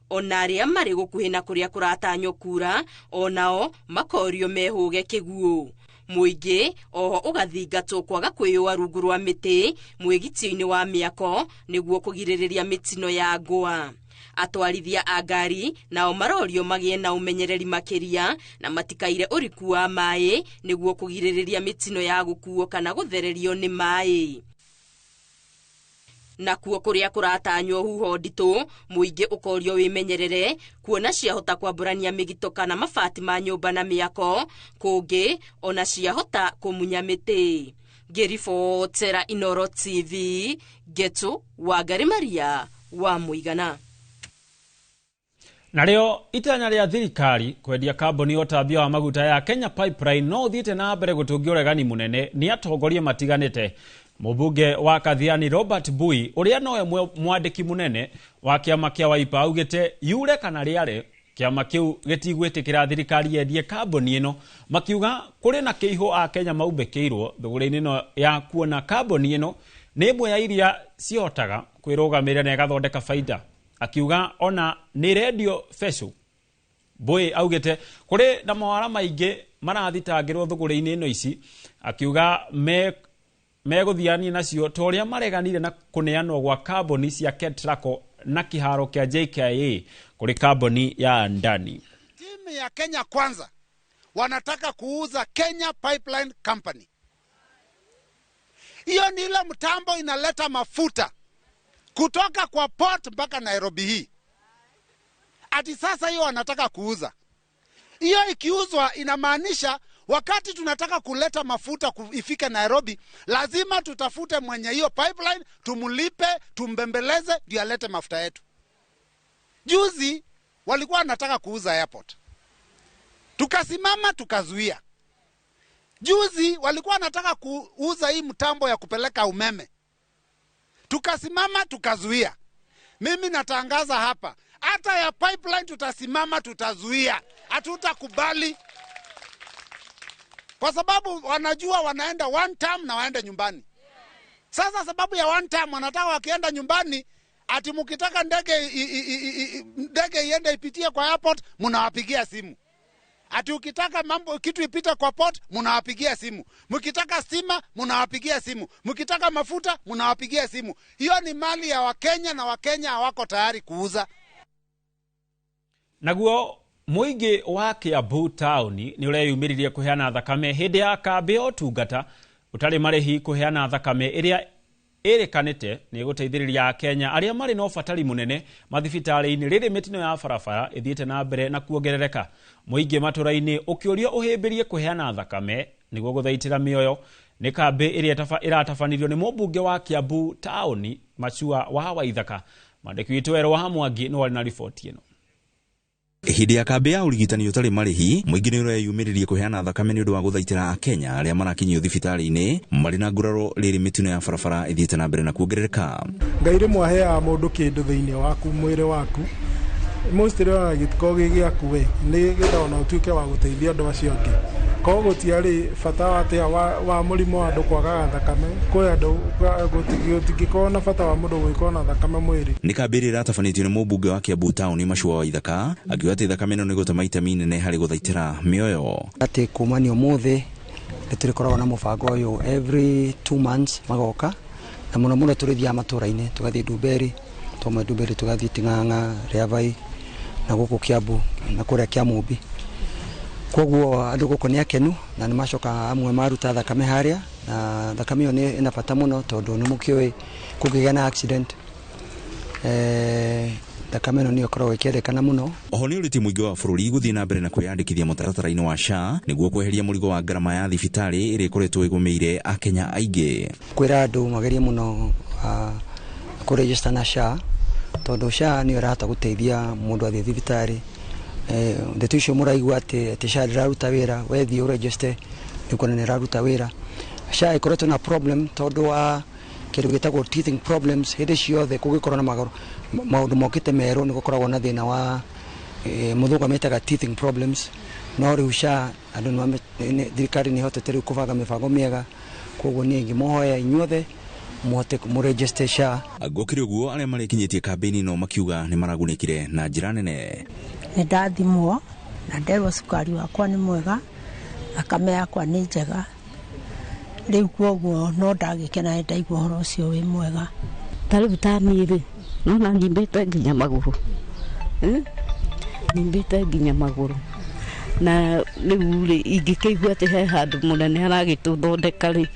Ona arĩa marĩ gũkuhĩ na kũrĩa kũratanywo kura onao makorio mehũge kĩguũ. Mũingĩ oho ũgathingatwo kwaga kwĩyũa rungu rwa mĩtĩ mwĩgitio-inĩ wa mĩako nĩguo kũgirĩrĩria mĩtino ya ngũa. Atwarithia a ngari nao marorio magĩe na ũmenyereri makĩria na matikaire ũriku wa maĩ nĩguo kũgirĩrĩria mĩtino ya gũkuo kana gũthererio nĩ maĩ. Nakuo kũrĩa kũratanywo huho nditũ mũingĩ ũkorio wĩmenyerere kuona ciahota kwambũrania mĩgito kana mabati ma nyũmba na mĩako, kũngĩ ona ciahota kũmunya mĩtĩ. Ngĩribotera Inooro TV, Ngetu Wangarĩ Maria wa Mũigana. Narĩo itanya rĩa thirikari kwendia kambuni ya ũtambia wa maguta ya Kenya Pipeline no ũthiĩte na mbere gũtũngia ũregani mũnene nĩ atongoria matiganĩte. Mũmbunge wa Kathiani Robert Bui ũrĩa nowe mwandĩki mũnene wa kĩama kĩa Wiper augĩte yure kana rĩare Kĩama kĩu gĩtigwĩtĩkĩra thirikari yendie kambuni ĩno, makiuga kũrĩ na kĩihũ a Kenya maumbĩkĩirwo thũgũrĩ-inĩ ĩno ya kuona kambuni ĩno nĩ ĩmwe ya iria cihotaga kwĩrũgamĩrĩra na ĩgathondeka baida. Akiuga ona nĩ rendio Fesho. Mbui augĩte kũrĩ na mawara maingĩ marathitangĩrwo thũgũrĩ-inĩ ĩno ici, akiuga megũthiania nacio ta ũrĩa mareganire na kũneanwo gwa kambuni cia Ketraco na kĩharo kĩa JKIA kũrĩ kambuni ya Ndani. Timu ya Kenya Kwanza wanataka kuuza Kenya Pipeline Company. Hiyo ni ile mtambo inaleta mafuta kutoka kwa port mpaka Nairobi hii. Ati sasa hiyo wanataka kuuza. Hiyo ikiuzwa inamaanisha wakati tunataka kuleta mafuta ifike Nairobi, lazima tutafute mwenye hiyo pipeline, tumulipe, tumbembeleze ndio alete mafuta yetu. Juzi walikuwa wanataka kuuza airport. Tukasimama tukazuia. Juzi walikuwa wanataka kuuza hii mtambo ya kupeleka umeme. Tukasimama tukazuia. Mimi natangaza hapa, hata ya pipeline tutasimama tutazuia. Hatutakubali. Kwa sababu wanajua wanaenda one term na waende nyumbani. Sasa sababu ya one term wanataka wakienda nyumbani, ati mkitaka ndege iende ipitie kwa airport, mnawapigia simu. Ati ukitaka mambo kitu ipite kwa port, mnawapigia simu. Mkitaka stima, mnawapigia simu. Mkitaka mafuta, mnawapigia simu. Hiyo ni mali ya Wakenya na Wakenya hawako tayari kuuza. Naguo mũingĩ wa Kiambu taũni nĩ ũreyumĩririe kũheana thakame hĩndĩ ya kambĩ ya ũtungata ũtarĩ marĩhi kũheana thakame ĩrĩa ĩrĩkanĩte nĩ gũteithĩrĩria Akenya arĩa marĩ na ũbatari mũnene mathibitarĩ-inĩ rĩrĩ mĩtino ya barabara ĩthiĩte na mbere na kuongerereka. Mũingĩ matũra-inĩ ũkĩũrio ũhĩmbĩrie kũheana thakame nĩguo gũthaitĩra mĩoyo nĩ kambĩ ĩrĩa ĩratabanirio nĩ mũmbunge wa Kiambu taũni Machua wa Waithaka. Mwandĩki witũ Werũ wa Mwangi nĩ warĩ na riboti ĩno. Hĩndĩ ya kambĩ ya ũrigitani ũtarĩ marĩhi, mũingĩ nĩ ũreyumĩririe kũheana thakame nĩ ũndũ wa gũthaitĩra Akenya arĩa marakinyio thibitarĩ-inĩ marĩ na nguraro rĩrĩ mĩtino ya barabara ĩthiĩte na mbere na kuongerereka. Ngai rĩmwe aheaga mũndũ kĩndũ thĩinĩ waku mwĩrĩ waku mostly ona gĩtikorwo gĩ gĩaku we nĩgetha ona ũtuĩke wa gũteithia andũ acio angĩ. Koguo gũtiarĩ bata atĩa wa mũrimũ wa andũ kwagaga thakame, kwĩ andũ gũtingĩkorwo na bata wa mũndũ gũgĩkorwo na thakame mwĩrĩ. Nĩ kambĩ ĩrĩa ĩratabanĩtio nĩ mũmbunge wa Kiambu taũni Machua Waithaka akiuga atĩ thakame ĩno nĩ gũtema itemi inene harĩ gũthaitĩra mĩoyo. Atĩ kumania ũmũthĩ nĩ tũrĩkoragwo na mũbango ũyũ every 2 months magoka, na mũno mũno tũrĩthiaga matũra-inĩ, tũgathiĩ Ndumberi, twauma Ndumberi tũgathiĩ Ting'ang'a, Rĩavai na gũkũ Kiambu na kũrĩa Kĩamũmbi. Koguo andũ gũkũ nĩ akenu na nĩ macoka amwe maruta thakame harĩa, na thakame ĩyo nĩ ĩna bata mũno tondũ nĩ mũkĩũĩ kũngĩgĩa na accident thakame ĩno nĩyo ĩkoragwo ĩkĩendekana mũno. Oho nĩ ũrĩtie mũingĩ wa bũrũri gũthiĩ na mbere na kwĩyandĩkithia mũtaratara-inĩ wa SHA nĩguo kweheria mũrigo wa ngarama ya thibitarĩ ĩrĩa ĩkoretwo ĩgũmĩire Akenya aingĩ. Kwĩra andũ magerie mũno kũregister na SHA tondũ SHA nĩyo ĩrahota gũteithia mũndũ athiĩ thibitarĩ. Ndeto icio mũraigua atĩ SHA ndĩraruta wĩra, wethiĩ ũregister nĩkuona nĩ ĩraruta wĩra. SHA ĩkoretwo na problem tondũ wa kĩndũ gĩtagwo teething problems. Hĩndĩ ciothe kũngĩkorwo na maũndũ mokĩte merũ nĩ gũkoragwo na thĩna wa mũthũngũ metaga teething problems, no rĩu SHA andũ thirikari nĩ ĩhotete rĩu kũbanga mĩbango mĩega, koguo niĩ ingĩmũhoya inyuothe mũhote mũregister SHA. Gũkĩrĩ ũguo arĩa marĩkinyĩtie kambĩini ĩno makiuga nĩ maragunĩkire na njĩra nene. Nĩ ndathimwo na nderwo cukari wakwa nĩ mwega, thakame yakwa nĩ njega, rĩu koguo no ndagĩkena nĩ ndaigua ũhoro ũcio wĩ mwega. Ta rĩu ta niĩ rĩ, nona nyimbĩte nginya magũrũ, nyimbĩte nginya magũrũ, na rĩu rĩ ingĩkĩigua atĩ he handũ mũnene haragĩtũthondeka rĩ,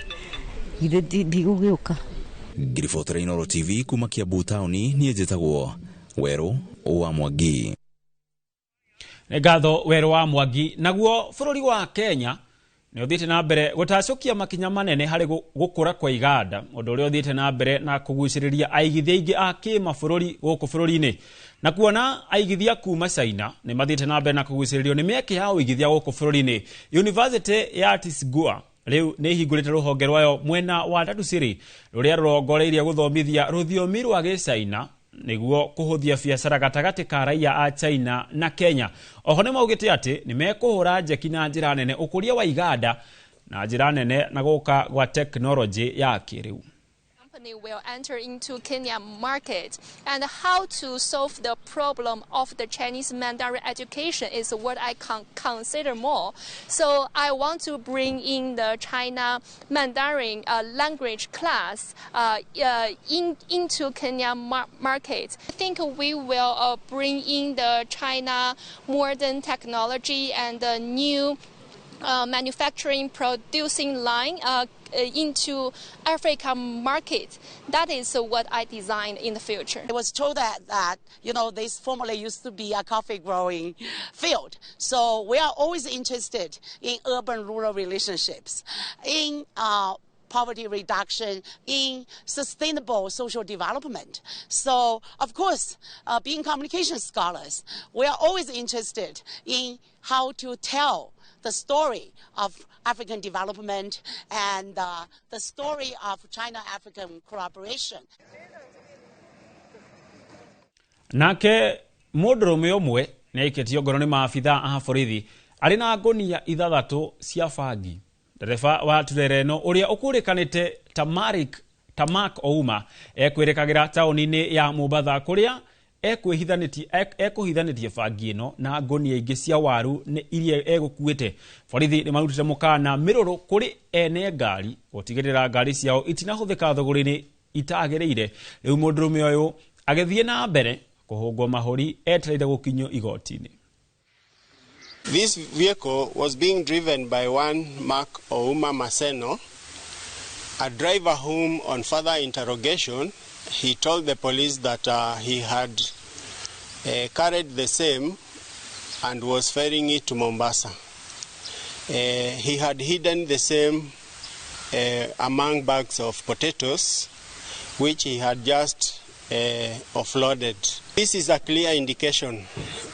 githĩ ndigũgĩũka. Ngĩribotera Inooro TV kuma Kiambu taũni, niĩ njĩtagwo Werũ wa Mwangi. Nĩ ngatho Werũ wa Mwangi. Naguo bũrũri wa Kenya nĩ ũthiĩte na mbere gũtacũkia makinya manene harĩ gũkũra kwa iganda, ũndũ ũrĩa ũthiĩte na mbere na kũgucĩrĩria aigithia aingĩ a kĩmabũrũri gũkũ bũrũri-inĩ. Na kuona aigithia kuma China nĩ mathiĩte na mbere na kũgucĩrĩrio nĩ mĩeke ya ũigithia gũkũ bũrũri-inĩ. University ya Tsinghua rĩu nĩ ĩhingũrĩte rũhonge rwayo mwena wa Tatu City rũrĩa rũrongoreirie gũthomithia rũthiomi rwa Gĩcaina nĩguo kũhũthia biacara gatagatĩ ka raiya a China na Kenya. Oho nĩ maugĩte atĩ nĩ mekũhũra njeki na njĩra nene ũkũria wa iganda na njĩra nene na gũka gwa tekinoronjĩ ya kĩrĩu. Company will enter into Kenya market, and how to solve the problem of the Chinese Mandarin education is what I can consider more. So I want to bring in the China Mandarin language class into Kenya market. I think we will bring in the China modern technology and the new manufacturing producing line into Africa market. That is what I designed in the future. I was told that you know, this formerly used to be a coffee growing field. So we are always interested in urban-rural relationships, in poverty reduction, in sustainable social development. So, of course, being communication scholars, we are always interested in how to tell the story of African development and the story of China-African cooperation. Nake mũndũrũme ũmwe nĩ aikĩtio ngoro nĩ maabithaa a borithi arĩ na ngũnia 6 cia bangi. Ndereba wa turere ĩno ũrĩa ũkũrĩkanĩte ta Mark Ouma ekwĩrĩkagĩra taũni-inĩ ya Mombatha kũrĩa ekũhithanĩtie bangi ĩno na ngũnia ingĩ cia waru nĩ iria egũkuĩte. Borithi nĩ marutĩte mũkana mĩrũrũ kũrĩ ene ngari gũtigĩrĩra ngari ciao itinahũthĩka thũgũrĩ-inĩ itagĩrĩire. Rĩu mũndũrũme ũyũ agĩthiĩ na mbere kũhũngwo mahũri etereire gũkinyio igoti-inĩ. This vehicle was being driven by one Mark Ouma Maseno, a driver whom, on further interrogation, he told the police that he had carried the same and was ferrying it to Mombasa. He had hidden the same among bags of potatoes, which he had just offloaded. This is a clear indication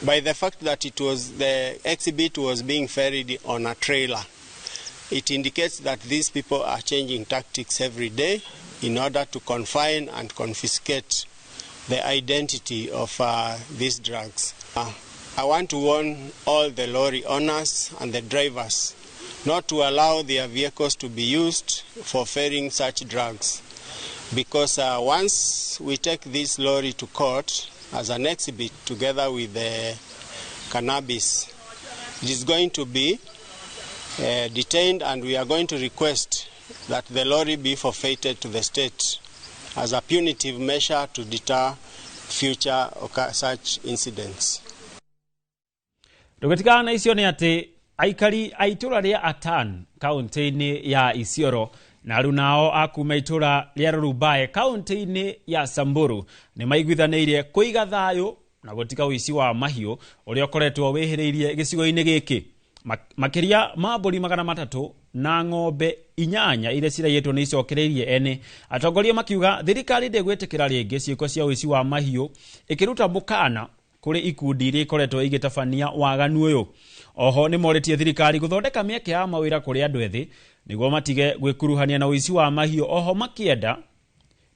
by the fact that it was the exhibit was being ferried on a trailer. It indicates that these people are changing tactics every day in order to confine and confiscate the identity of these drugs. I want to warn all the lorry owners and the drivers not to allow their vehicles to be used for ferrying such drugs, because once we take this lorry to court as an exhibit together with the cannabis, it is going to be detained, and we are going to request that the lorry be forfeited to the state as a punitive measure to deter future such incidents. Ndũgĩtigana na icio nĩ atĩ aikari a itũra rĩa Atan kaũntĩ-inĩ ya Isiolo na aruna nao a kuma itũra rĩa Rurumbae kaũntĩ-inĩ ya Samburu nĩ maiguithanĩirie kũiga thayũ na gũtiga ũici wa mahiũ ũrĩa ũkoretwo wĩhĩrĩirie gĩcigo-inĩ gĩkĩ. Makĩria ma mbũri 300 na ng'ombe 8 iria ciraiyĩtwo nĩ icokereirie ene. Atongoria makiuga thirikari ndĩgwĩtĩkĩra rĩngĩ ciĩko cia ũici wa mahiũ, ĩkĩruta mũkana kũrĩ ikundi iria ikoretwo igĩtabania waganu ũyũ. Oho nĩ morĩtie thirikari gũthondeka mĩeke ya mawĩra kũrĩ andũ ethĩ nĩguo matige gwĩkuruhania na ũici wa mahiũ, oho makĩenda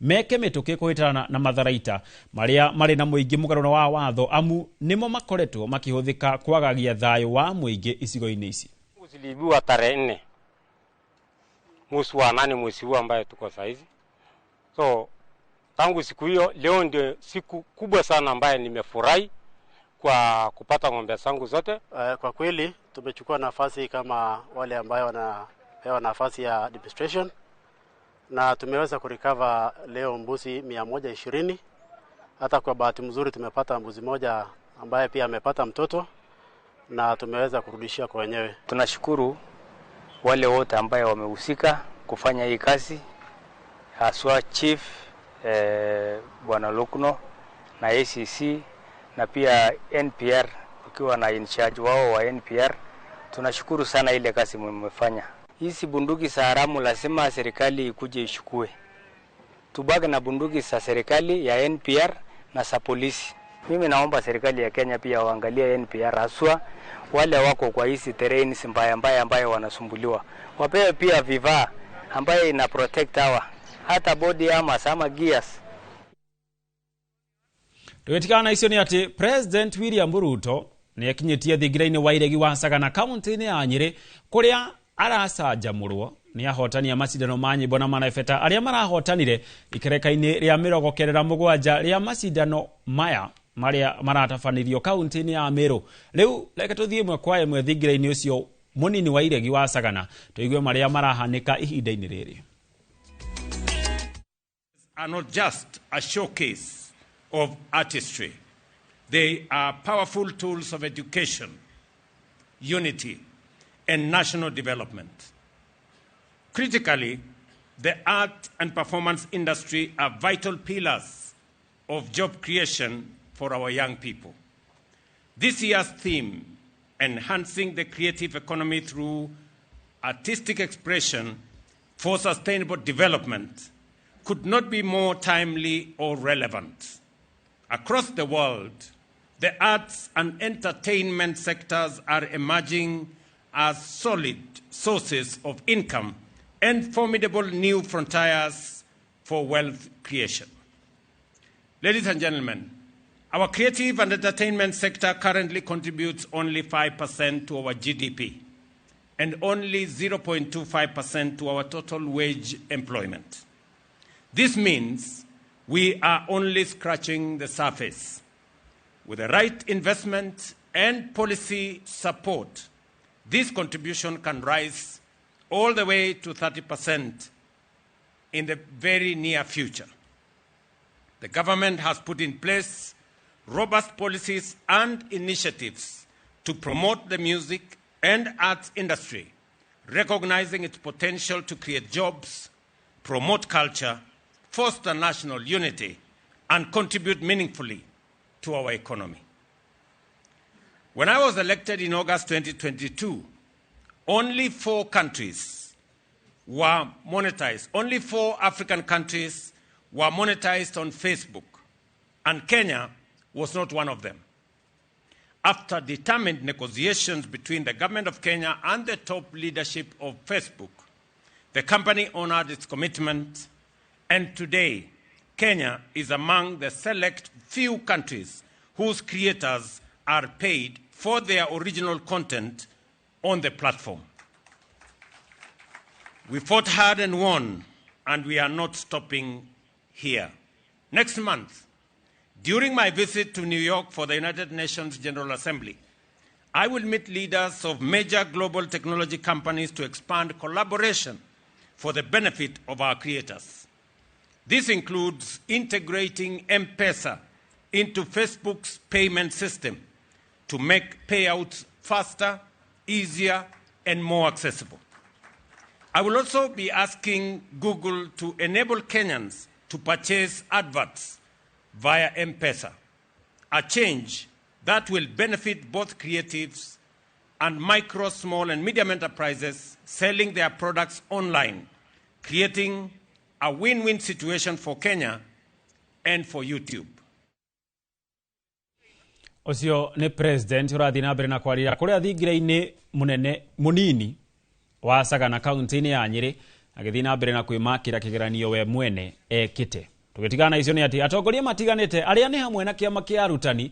meke mĩtũkĩ kũhĩtana na matharaita marĩa marĩ na mũingĩ mũgarũro wa watho, amu nĩmo makoretwo makĩhũthĩka kwagagia thayũ wa mũingĩ icigo-inĩ ici. Ziliibiwa tarehe 4 mwezi wa 8, mwezi huu ambaye tuko saizi. So tangu siku hiyo, leo ndio siku kubwa sana ambaye nimefurahi kwa kupata ng'ombe zangu zote. Kwa kweli tumechukua nafasi kama wale ambayo wanapewa nafasi ya administration, na tumeweza kurecover leo mbuzi 120. Hata kwa bahati mzuri tumepata mbuzi moja ambaye pia amepata mtoto na tumeweza kurudishia kwa wenyewe. Tunashukuru wale wote ambaye wamehusika kufanya hii kazi, haswa Chief Bwana Lokno na ACC na pia NPR ukiwa na in charge wao wa NPR. Tunashukuru sana ile kazi mmefanya. Hizi bunduki za haramu lazima serikali ikuje ishukue. Tubaki na bunduki za serikali ya NPR na za polisi. Mimi naomba serikali ya Kenya pia waangalie NPR, haswa wale wako kwa hizi terrains mbaya mbaya ambayo wanasumbuliwa. Wapewe pia vifaa ambayo ina protect hawa, hata body armor ama gears. Tũgĩtigana na icio nĩ atĩ President William Ruto nĩ akinyĩtie thingira-inĩ wa iregi wa Sagana kaunti-inĩ ya Nyĩrĩ kũrĩa aracanjamũrwo nĩ ahotani a macindano ma nyĩmbo na marebeta arĩa marahotanire ikereka-inĩ rĩa 97 rĩa macindano maya marĩa maratabanĩrio kaunti-inĩ ya Meru. Rĩu reke tũthiĩ ĩmwe kwa ĩmwe thingira-inĩ ũcio mũnini wa iregi wa Sagana tũigue marĩa marahanĩka ihinda-inĩ rĩrĩ. Are not just a showcase of artistry. They are powerful tools of education, unity, and national development. Critically, the art and performance industry are vital pillars of job creation for our young people. This year's theme, Enhancing the Creative Economy Through Artistic Expression for Sustainable Development, could not be more timely or relevant. Across the world, the arts and entertainment sectors are emerging as solid sources of income and formidable new frontiers for wealth creation. Ladies and gentlemen, our creative and entertainment sector currently contributes only 5% to our GDP and only 0.25% to our total wage employment. This means we are only scratching the surface. With the right investment and policy support, this contribution can rise all the way to 30% in the very near future. The government has put in place robust policies and initiatives to promote the music and arts industry, recognizing its potential to create jobs, promote culture, foster national unity, and contribute meaningfully to our economy. When I was elected in August 2022, only 4 countries were monetized. Only 4 African countries were monetized on Facebook, and Kenya was not one of them. After determined negotiations between the government of Kenya and the top leadership of Facebook, the company honored its commitment, and today, Kenya is among the select few countries whose creators are paid for their original content on the platform. We fought hard and won, and we are not stopping here. Next month, during my visit to New York for the United Nations General Assembly, I will meet leaders of major global technology companies to expand collaboration for the benefit of our creators. This includes integrating M-Pesa into Facebook's payment system to make payouts faster, easier, and more accessible. I will also be asking Google to enable Kenyans to purchase adverts via M-Pesa, a change that will benefit both creatives and micro, small, and medium enterprises selling their products online, creating a win-win situation for Kenya and for YouTube. Ũcio nĩ president ũrathiĩ na mbere na kwarĩra kũrĩa thingira-inĩ mũnene mũnini wa Sagana kaunti-inĩ ya Nyĩrĩ agĩthiĩ na mbere na kwĩmakĩra kĩgeranio we mwene ekĩte. Tũgĩtigana na icio nĩ atĩ atongoria matiganĩte arĩa nĩ hamwe na kĩama kĩa arutani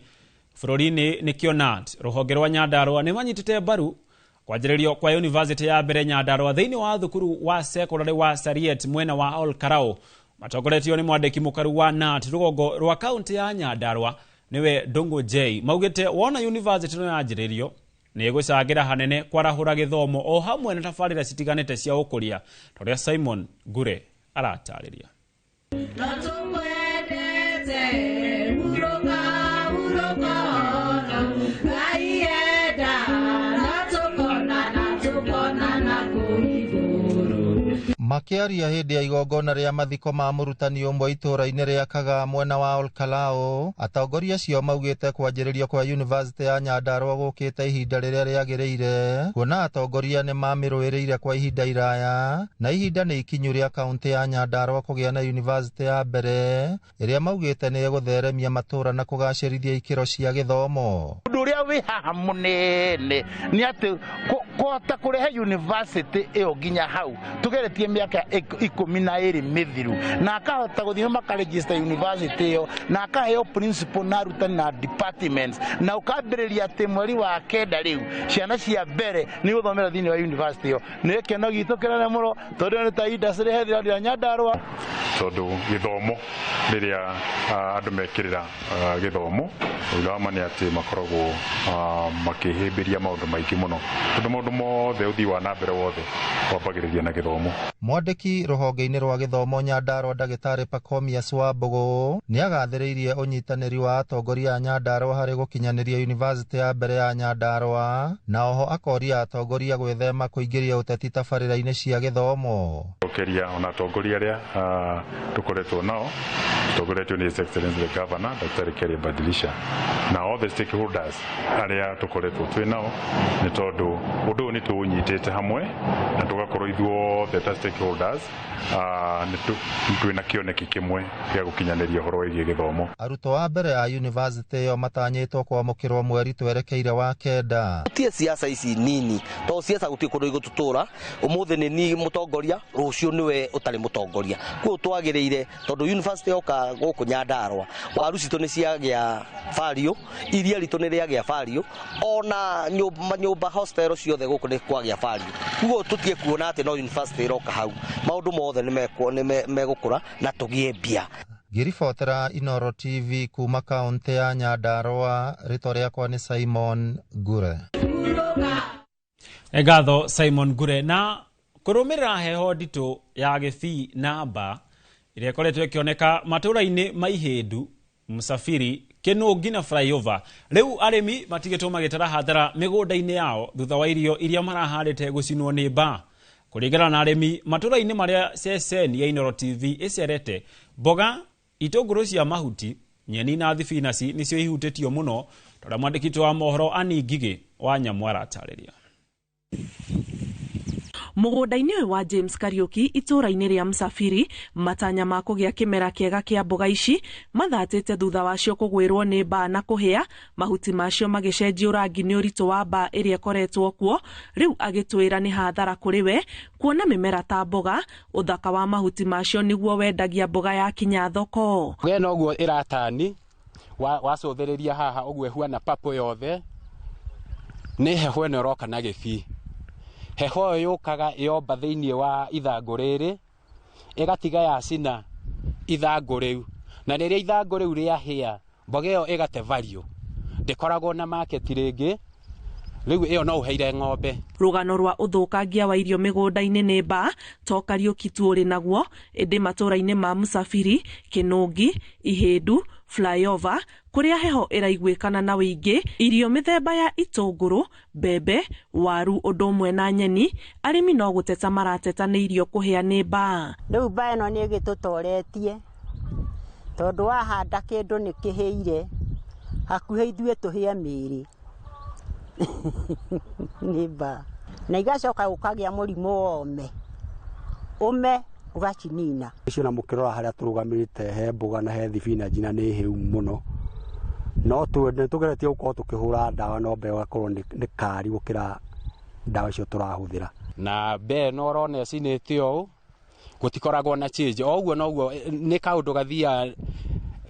bũrũri-inĩ nĩkĩo KNUT rũhonge rwa Nyandarũa nĩ manyitĩte mbaru kwanjĩrĩrio kwa yunivasĩtĩ ya mbere Nyandarũa thĩinĩ wa thukuru wa sekondarĩ wa Sariet mwena wa Olkarau matongoretio nĩ mwandĩki mũkaru wa KNUT rũgongo rwa kaunti ya Nyandarũa niwe Ndung'u J maugĩte wona yunivasĩtĩ ĩno yanjĩrĩrio nĩ ĩgũcangĩra hanene kwarahũra gĩthomo o hamwe na tabarĩra citiganĩte cia ũkũria ta ũrĩa Simon Ngure aratarĩria. Makiaria hĩndĩ ya igongona rĩa mathiko ma mũrutani ũmwe itũũra-inĩ rĩa Kagaa mwena wa Olkalou, atongoria acio maugĩte kwanjĩrĩrio kwa yunivasĩtĩ ya Nyandarũa gũkĩte ihinda rĩrĩa rĩagĩrĩire, kuona atongoria nĩ mamĩrũĩrĩire kwa ihinda iraya, na ihinda nĩ ikinyu rĩa kaunti ya Nyandarũa kũgĩa na yunivasĩtĩ ya mbere ĩrĩa maugĩte nĩ ĩgũtheremia matũũra na kũgacĩrithia ikĩro cia gĩthomo. Ũndũ ũrĩa wĩ haha mũnene nĩ atĩ kũhota kũrehe yunivasĩtĩ ĩyo nginya hau tũgeretie mĩaka 12 mĩthiru na akahota gũthiĩ makaregister university ĩyo na akaheo principal na arutani na departments na ũkambĩrĩria atĩ mweri wa 9 rĩu ciana cia mbere nĩ gũthomera thĩinĩ wa university ĩyo. Nĩ gĩkeno gitũ kĩnene mũno tondũ nĩ ta industry he thĩinĩ wa Nyandarua. Tondũ gĩthomo rĩrĩa andũ mekĩrĩra gĩthomo ũira wa ma nĩ atĩ makoragwo makĩhĩmbĩria maũndũ maingĩ mũno tondũ maũndũ mothe ũthii wa na mbere wothe wambagĩrĩria na gĩthomo. Mwandĩki rũhonge-inĩ rwa gĩthomo Nyandarua ndagĩtarĩ Pacomius Wambũgũ nĩagathĩrĩirie ũnyitanĩri wa atongoria a Nyandarua harĩ gũkinyanĩria yunivasĩtĩ ya mbere ya Nyandarua na oho akoria atongoria gwĩthema kũingĩria ũteti tabarĩra-inĩ cia gĩthomo. Cokeria ona atongoria arĩa tũkoretwo nao tũtongoretio nĩ His Excellency the Governor Dr. Kelly Badilisha na all the stakeholders arĩa tũkoretwo twĩ nao nĩ tondũ ũndũ ũyũ nĩ tũũnyitĩte hamwe na tũgakorwo ithuothe ta stakeholders twĩna kĩoneki kĩmwe gĩa gũkinyanĩria ũhoro wĩgiĩ gĩthomo. Arutwo a mbere a yunivasĩtĩ ĩyo matanyĩtwo kwamũkĩrwo mweri twerekeire wa 9. Tie siasa ici nini to siasa gutirĩ kũndũ igũtũtũra ũmũthĩ nĩ ni mũtongoria rũciũ nĩwe ũtarĩ mũtongoria kuo twagĩrĩire tondũ university yoka gũkũ Nyandarua waru citũ nĩ ciagĩa value, iria ritũ nĩ rĩagĩa value, ona nyũmba hostel ciothe gũkũ nĩ kwagĩa value. Kuo tũtige kuona atĩ no university ĩroka hau maũndũ mothe nĩ megũkũra na tũgĩe mbia. Ngĩribotera Inooro TV kuma kaũntĩ ya Nyandarua, rĩtwa rĩakwa nĩ Simon Ngure. Ngatho Simon Ngure. Na kũrũmĩrĩra heho nditũ ya gĩbii namba ĩrĩa ĩkoretwo ĩkĩoneka matũũra-inĩ ma Ihĩndu, Msafiri, Kĩnũngi na Flyover, rĩu arĩmi matigĩtwo magĩtara hathara mĩgũnda-inĩ yao thutha wa irio iria marahandĩte gũcinwo nĩ mbaa. Kũringana na arĩmi matũũra-inĩ marĩa ceceni ya Inooro TV ĩcerete, mboga, itũngũrũ cia mahuti, nyeni na thibinaci nĩcio ihutĩtio mũno, tondũ mwandĩki wa mohoro Annie Ngigĩ wa Nyamũ aratarĩria. Mũgũnda-inĩ ũyũ wa James Kariuki itũũra-inĩ rĩa Msafiri, matanya ma kũgĩa kĩmera kĩega kĩa mboga ici mathatĩte thutha wacio kũgwĩrwo nĩ mbaa na kũhĩa, mahuti macio magĩcenjio rangi nĩ ũritũ wa mbaa ĩrĩa ĩkoretwo kuo. Rĩu agĩtwĩra nĩ hathara kũrĩ we kuona mĩmera ta mboga, ũthaka wa mahuti macio nĩguo wendagia mboga yakinya thoko. Mboga ĩno ũguo ĩratani wacũthĩrĩria haha ũguo ĩhuana papo yothe nĩ heho ĩno ĩroka na gĩbii. Heho ĩyo yũkaga yomba thĩinĩ wa ithangũ rĩrĩ ĩgatiga yacina ithangũ rĩu, na rĩrĩa ithangũ rĩu rĩahĩa mboga ĩyo ĩgate value, ndĩkoragwo na market rĩngĩ, rĩu ĩyo no ũheire ng'ombe. Rũgano rwa ũthũkangia wa irio mĩgũnda-inĩ nĩ mbaa to Kariuki tu ũrĩ naguo, ĩndĩ matũũra-inĩ ma Msafiri, Kĩnũngi, Ihĩndu, Flyover kũrĩa heho ĩraiguĩkana na wĩingĩ, irio mĩthemba ya itũngũrũ, mbembe, waru ũndũ ũmwe na nyeni, arĩmi no gũteta marateta nĩ irio kũhĩa nĩ mbaa. Rĩu mbaa ĩno nĩ ĩgĩtũtoretie tondũ wahanda kĩndũ nĩ kĩhĩire hakuhĩ ithuĩ tũhĩe mĩĩrĩ nĩ mbaa, na igacoka gũkagĩa mũrimũ wa ũme, ũme ũgacinina. Icio na mũkĩrora harĩa tũrũgamĩte he mboga na he thibinanji na nĩ hĩu mũno, no tũgeretie gũkorwo tũkĩhũra ndawa no mbere ũgakorwo nĩ kari gũkĩra ndawa icio tũrahũthĩra. Na mbere no ũrona ĩcinĩte ũũ gũtikoragwo na change, o ũguo noguo nĩ kaũndũ gathiaga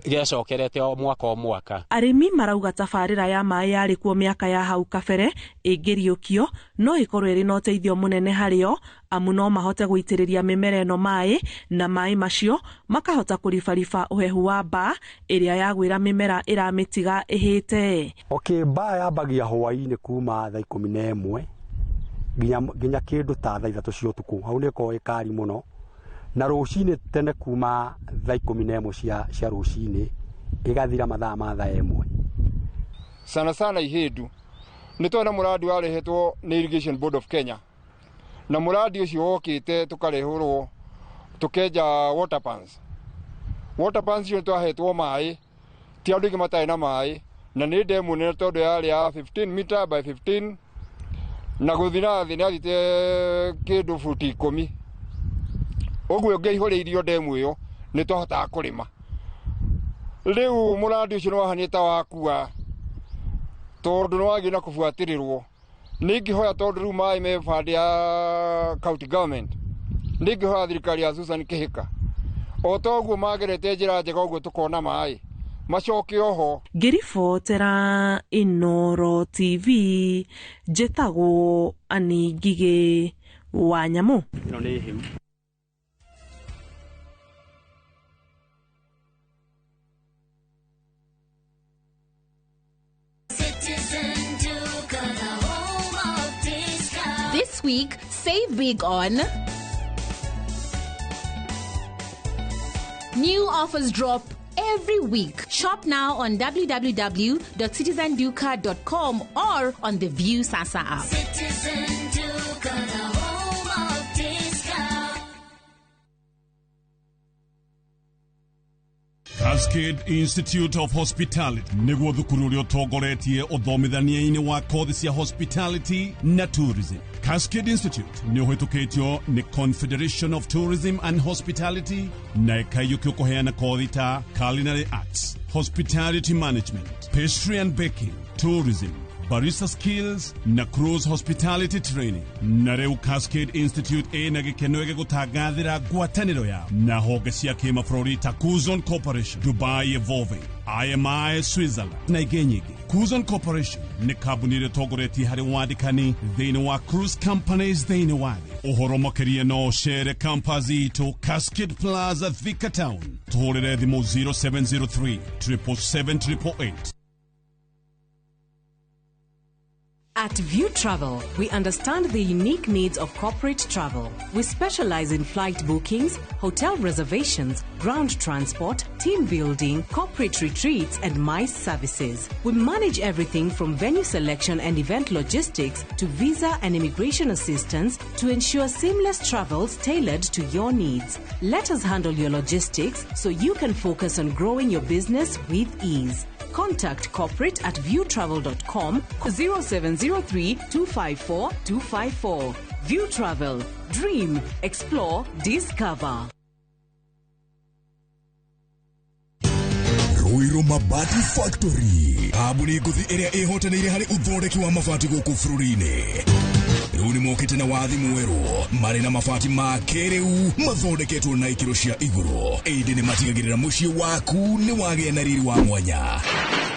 gecokerete o mwaka o mwaka. Arĩmi marauga tabarĩra ya maĩ yarĩ kuo mĩaka ya hau kabere ĩngĩriũkio no ĩkorwo ĩrĩ na ũteithio mũnene harĩo, amu no mahote gũitĩrĩria mĩmera ĩno maĩ na maĩ macio makahota kũribariba ũhehu wa mbaa ĩrĩa yagwĩra mĩmera ĩramĩtiga ĩhĩte. Okay, mbaa yambagia hwaĩ-inĩ kuma thaa 11 nginya kĩndũ ta thaa 3 cia ũtukũ, hau nĩ ĩkoragwo ĩ kari mũno, na rũcinĩ tene kuma thaa 11 cia rũcinĩ ĩgathira mathaa ma thaa 1. Sana sana Ihĩndu nĩ twona mũradi warehetwo nĩ Irrigation Board of Kenya, na mũradi ũcio wokĩte tũkarehũrwo tũkenja water pans. Water pans icio twahetwo maĩ, ti andũ aingĩ matarĩ na maĩ, na nĩ ndemu nene tondũ yarĩ ya 15 meter by 15 na gũthiĩ na thĩ nĩ yathiĩte kĩndũ futi 10. Ũguo ũngĩaihũrĩirio ndemu ĩyo nĩ twahotaga kũrĩma. Rĩu mũradi ũcio nĩ wahanĩte ta wakua tondũ nĩ wagĩrĩire na kũbuatĩrĩrwo. Nĩ ingĩhoya tondũ rĩu maĩ me band ya county government, Ndingĩhoya thirikari ya Susan Kĩhĩka o ta ũguo magerete njĩra njega ũguo tũkona maĩ macoke oho. Ngĩribotera Inooro TV, njĩtagwo Annie Ngigĩ wa Nyamũ. Ĩno nĩ hĩu. This week, save big on new offers drop every week. Shop now on www.citizenduka.com or on the View Sasa app. Citizen Duka, the home of discount. Cascade Institute of Hospitality nĩguo thukuru ũrĩa ũtongoretie ũthomithania-inĩ wa kothi cia hospitality na tourism. Cascade Institute nĩ ũhĩtũkĩtio nĩ Confederation of Tourism and Hospitality na ĩkaiyũkio kũheana kothi ta culinary arts, hospitality management, pastry and baking, tourism, barista skills na cruise hospitality training. Na rĩu Cascade Institute ĩna gĩkeno gĩgũtangathĩra ngwatanĩro yao na honge cia kĩmabũrũri ta Kuzon Corporation, Dubai Evolving, IMI Switzerland na ingĩ nyingĩ. Kuzon Corporation nĩ kambuni ĩrĩa ĩtongoretie harĩ wandĩkani thĩinĩ wa cruise companies thĩinĩ wa thĩ. Ũhoro makĩria no ũcere campus itũ Cascade Plaza, Thika Town. Tũhũrĩre thimũ 0703 777 888. At View Travel, we understand the unique needs of corporate travel. We specialize in flight bookings, hotel reservations, ground transport, team building, corporate retreats, and MICE services. We manage everything from venue selection and event logistics to visa and immigration assistance to ensure seamless travels tailored to your needs. Let us handle your logistics so you can focus on growing your business with ease. Contact corporate at viewtravel.com 0703 254 254. View Travel. Dream, explore, discover. Ruiru Mabati Factory, kambuni ngũthi ĩrĩa ĩhotanĩire harĩ ũthondeki wa mabati gũkũ bũrũri-inĩ. Rĩu nĩmokĩte na wathi mwerũ marĩ na mabati ma kĩrĩu mathondeketwo na ikĩro cia igũrũ, ĩndĩ nĩmatigagĩrĩra mũciĩ waku nĩ wagĩa na riri wa mwanya.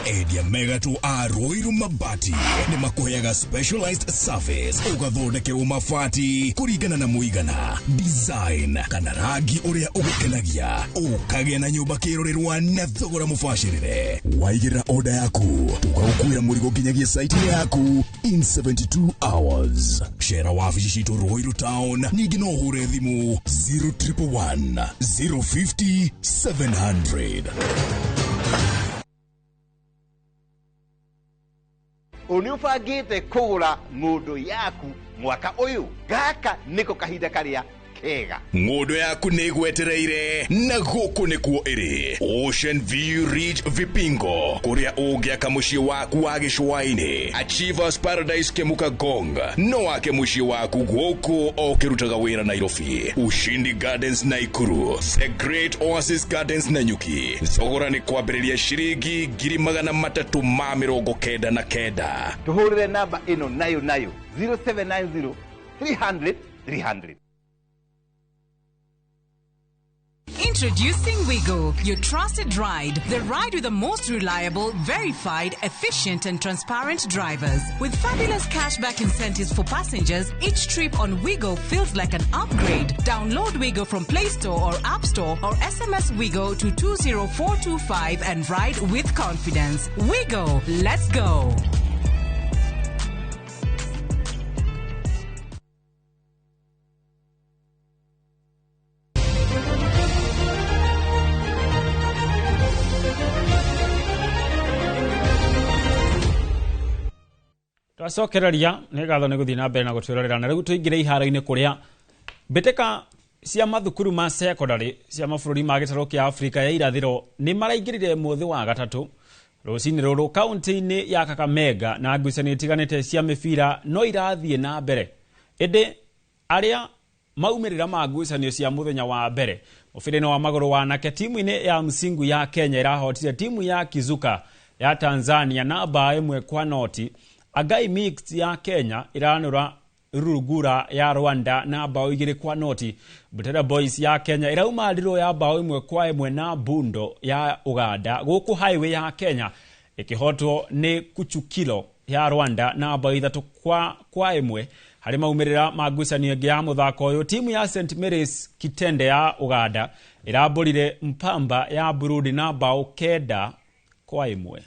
Endia megatũ a Ruiru Mabati nĩmakũheaga specialized service, ũgathondekerwo mabati kũringana na mũigana, design kana rangi ũrĩa ũgũkenagia, ũkagĩa na nyũmba kĩrorerwa na thogora mũbacĩrĩre. Waigĩrĩra order yaku tũgagũkuĩra mũrigo nginyagia site yaku in 72 hours. Cera wabici citũ Ruiru Town, ningĩ no ũhũre thimũ 0111 050 700. Nĩ ũbangĩte kũgũra ng'ũndũ yaku mwaka ũyũ? Gaka nĩko kahinda karĩa kega. Ng'ũndũ yaku nĩ ĩgwetereire na gũkũ nĩkuo ĩrĩ. Ocean View Ridge Vipingo, kũrĩa ũngĩaka mũciĩ waku wa gĩcũa-inĩ. Achievers Paradise Kemuka Gong, no wake mũciĩ waku gũkũ o ũkĩrutaga wĩra Nairobi. Ushindi Gardens Naikuru, The Great Oasis Gardens Nanyuki. Thogora nĩ kwambĩrĩria ciringi 399,000. Tũhũrĩre namba ĩno nayo nayo 0790 300 300. Introducing Wigo, your trusted ride. The ride with the most reliable, verified, efficient and transparent drivers. With fabulous cashback incentives for passengers, each trip on Wigo feels like an upgrade. Download Wigo from Play Store or App Store or SMS Wigo to 20425 and ride with confidence. Wigo, let's go. Twacokereria nĩ ngatho nĩ gũthiĩ na mbere na gũtwĩrorera, na rĩu tũingĩre iharo-inĩ kũrĩa mbĩtĩka cia mathukuru ma secondary cia mabũrũri ma gĩtarũ kĩa Afrika ya irathĩro nĩ maraingĩrire mũthĩ wa gatatũ rũcinĩ rũrũ kaunti-inĩ ya Kakamega, na ngucanio itiganĩte cia mĩbira no irathiĩ na mbere, ĩndĩ arĩa maumĩrĩra ma ngucanio cia mũthenya wa mbere mũbira-inĩ wa magũrũ wa anake, timu-inĩ ya Msingu ya Kenya ĩrahotire timu ya Kizuka ya Tanzania na bao 1-0. Agai Mixed ya Kenya iranura Rurugura ya Rwanda na bao 2-0. Butere Boys ya Kenya irauma ndirũ ya bao 1-1 na Bundo ya Uganda, gũkũ Highway ya Kenya ĩkĩhotwo nĩ Kuchukilo ya Rwanda na bao 3-1. Harĩ maumĩrĩra ma ngucanio ĩngĩ ya mũthako ũyũ, timu ya St Mary's Kitende ya Uganda ĩrambũrire Mpamba ya Burundi na bao 9-1.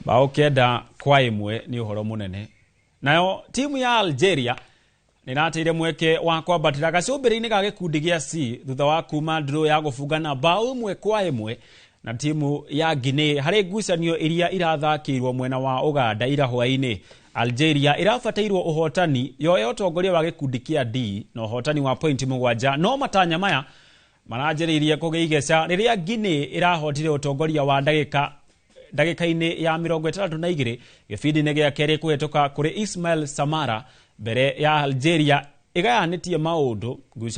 Bao 9-1 nĩ ũhoro mũnene. Nayo timu ya Algeria nĩrateire mweke wa kwambatĩra gacũmbĩrĩ-inĩ ga gĩkundi gĩa C thutha wa kuma draw ya gũbungana bao 1-1 na timu ya Guinea harĩ ngucanio iria irathakĩirwo mwena wa Uganda ira hwaĩ-inĩ. Algeria ĩrabatairwo ũhotani yoe ũtongoria wa gĩkundi kĩa D na ũhotani wa pointi 7, no matanya maya maranjĩrĩirie kũgĩa igeca rĩrĩa Guinea ĩrahotire ũtongoria wa ndagĩka-inĩ ya 62 gĩbindi-inĩ gĩa kerĩ kũhetũka kũrĩ Ismail Samara mbere ya Algeria ĩgayanĩtie maũndũ.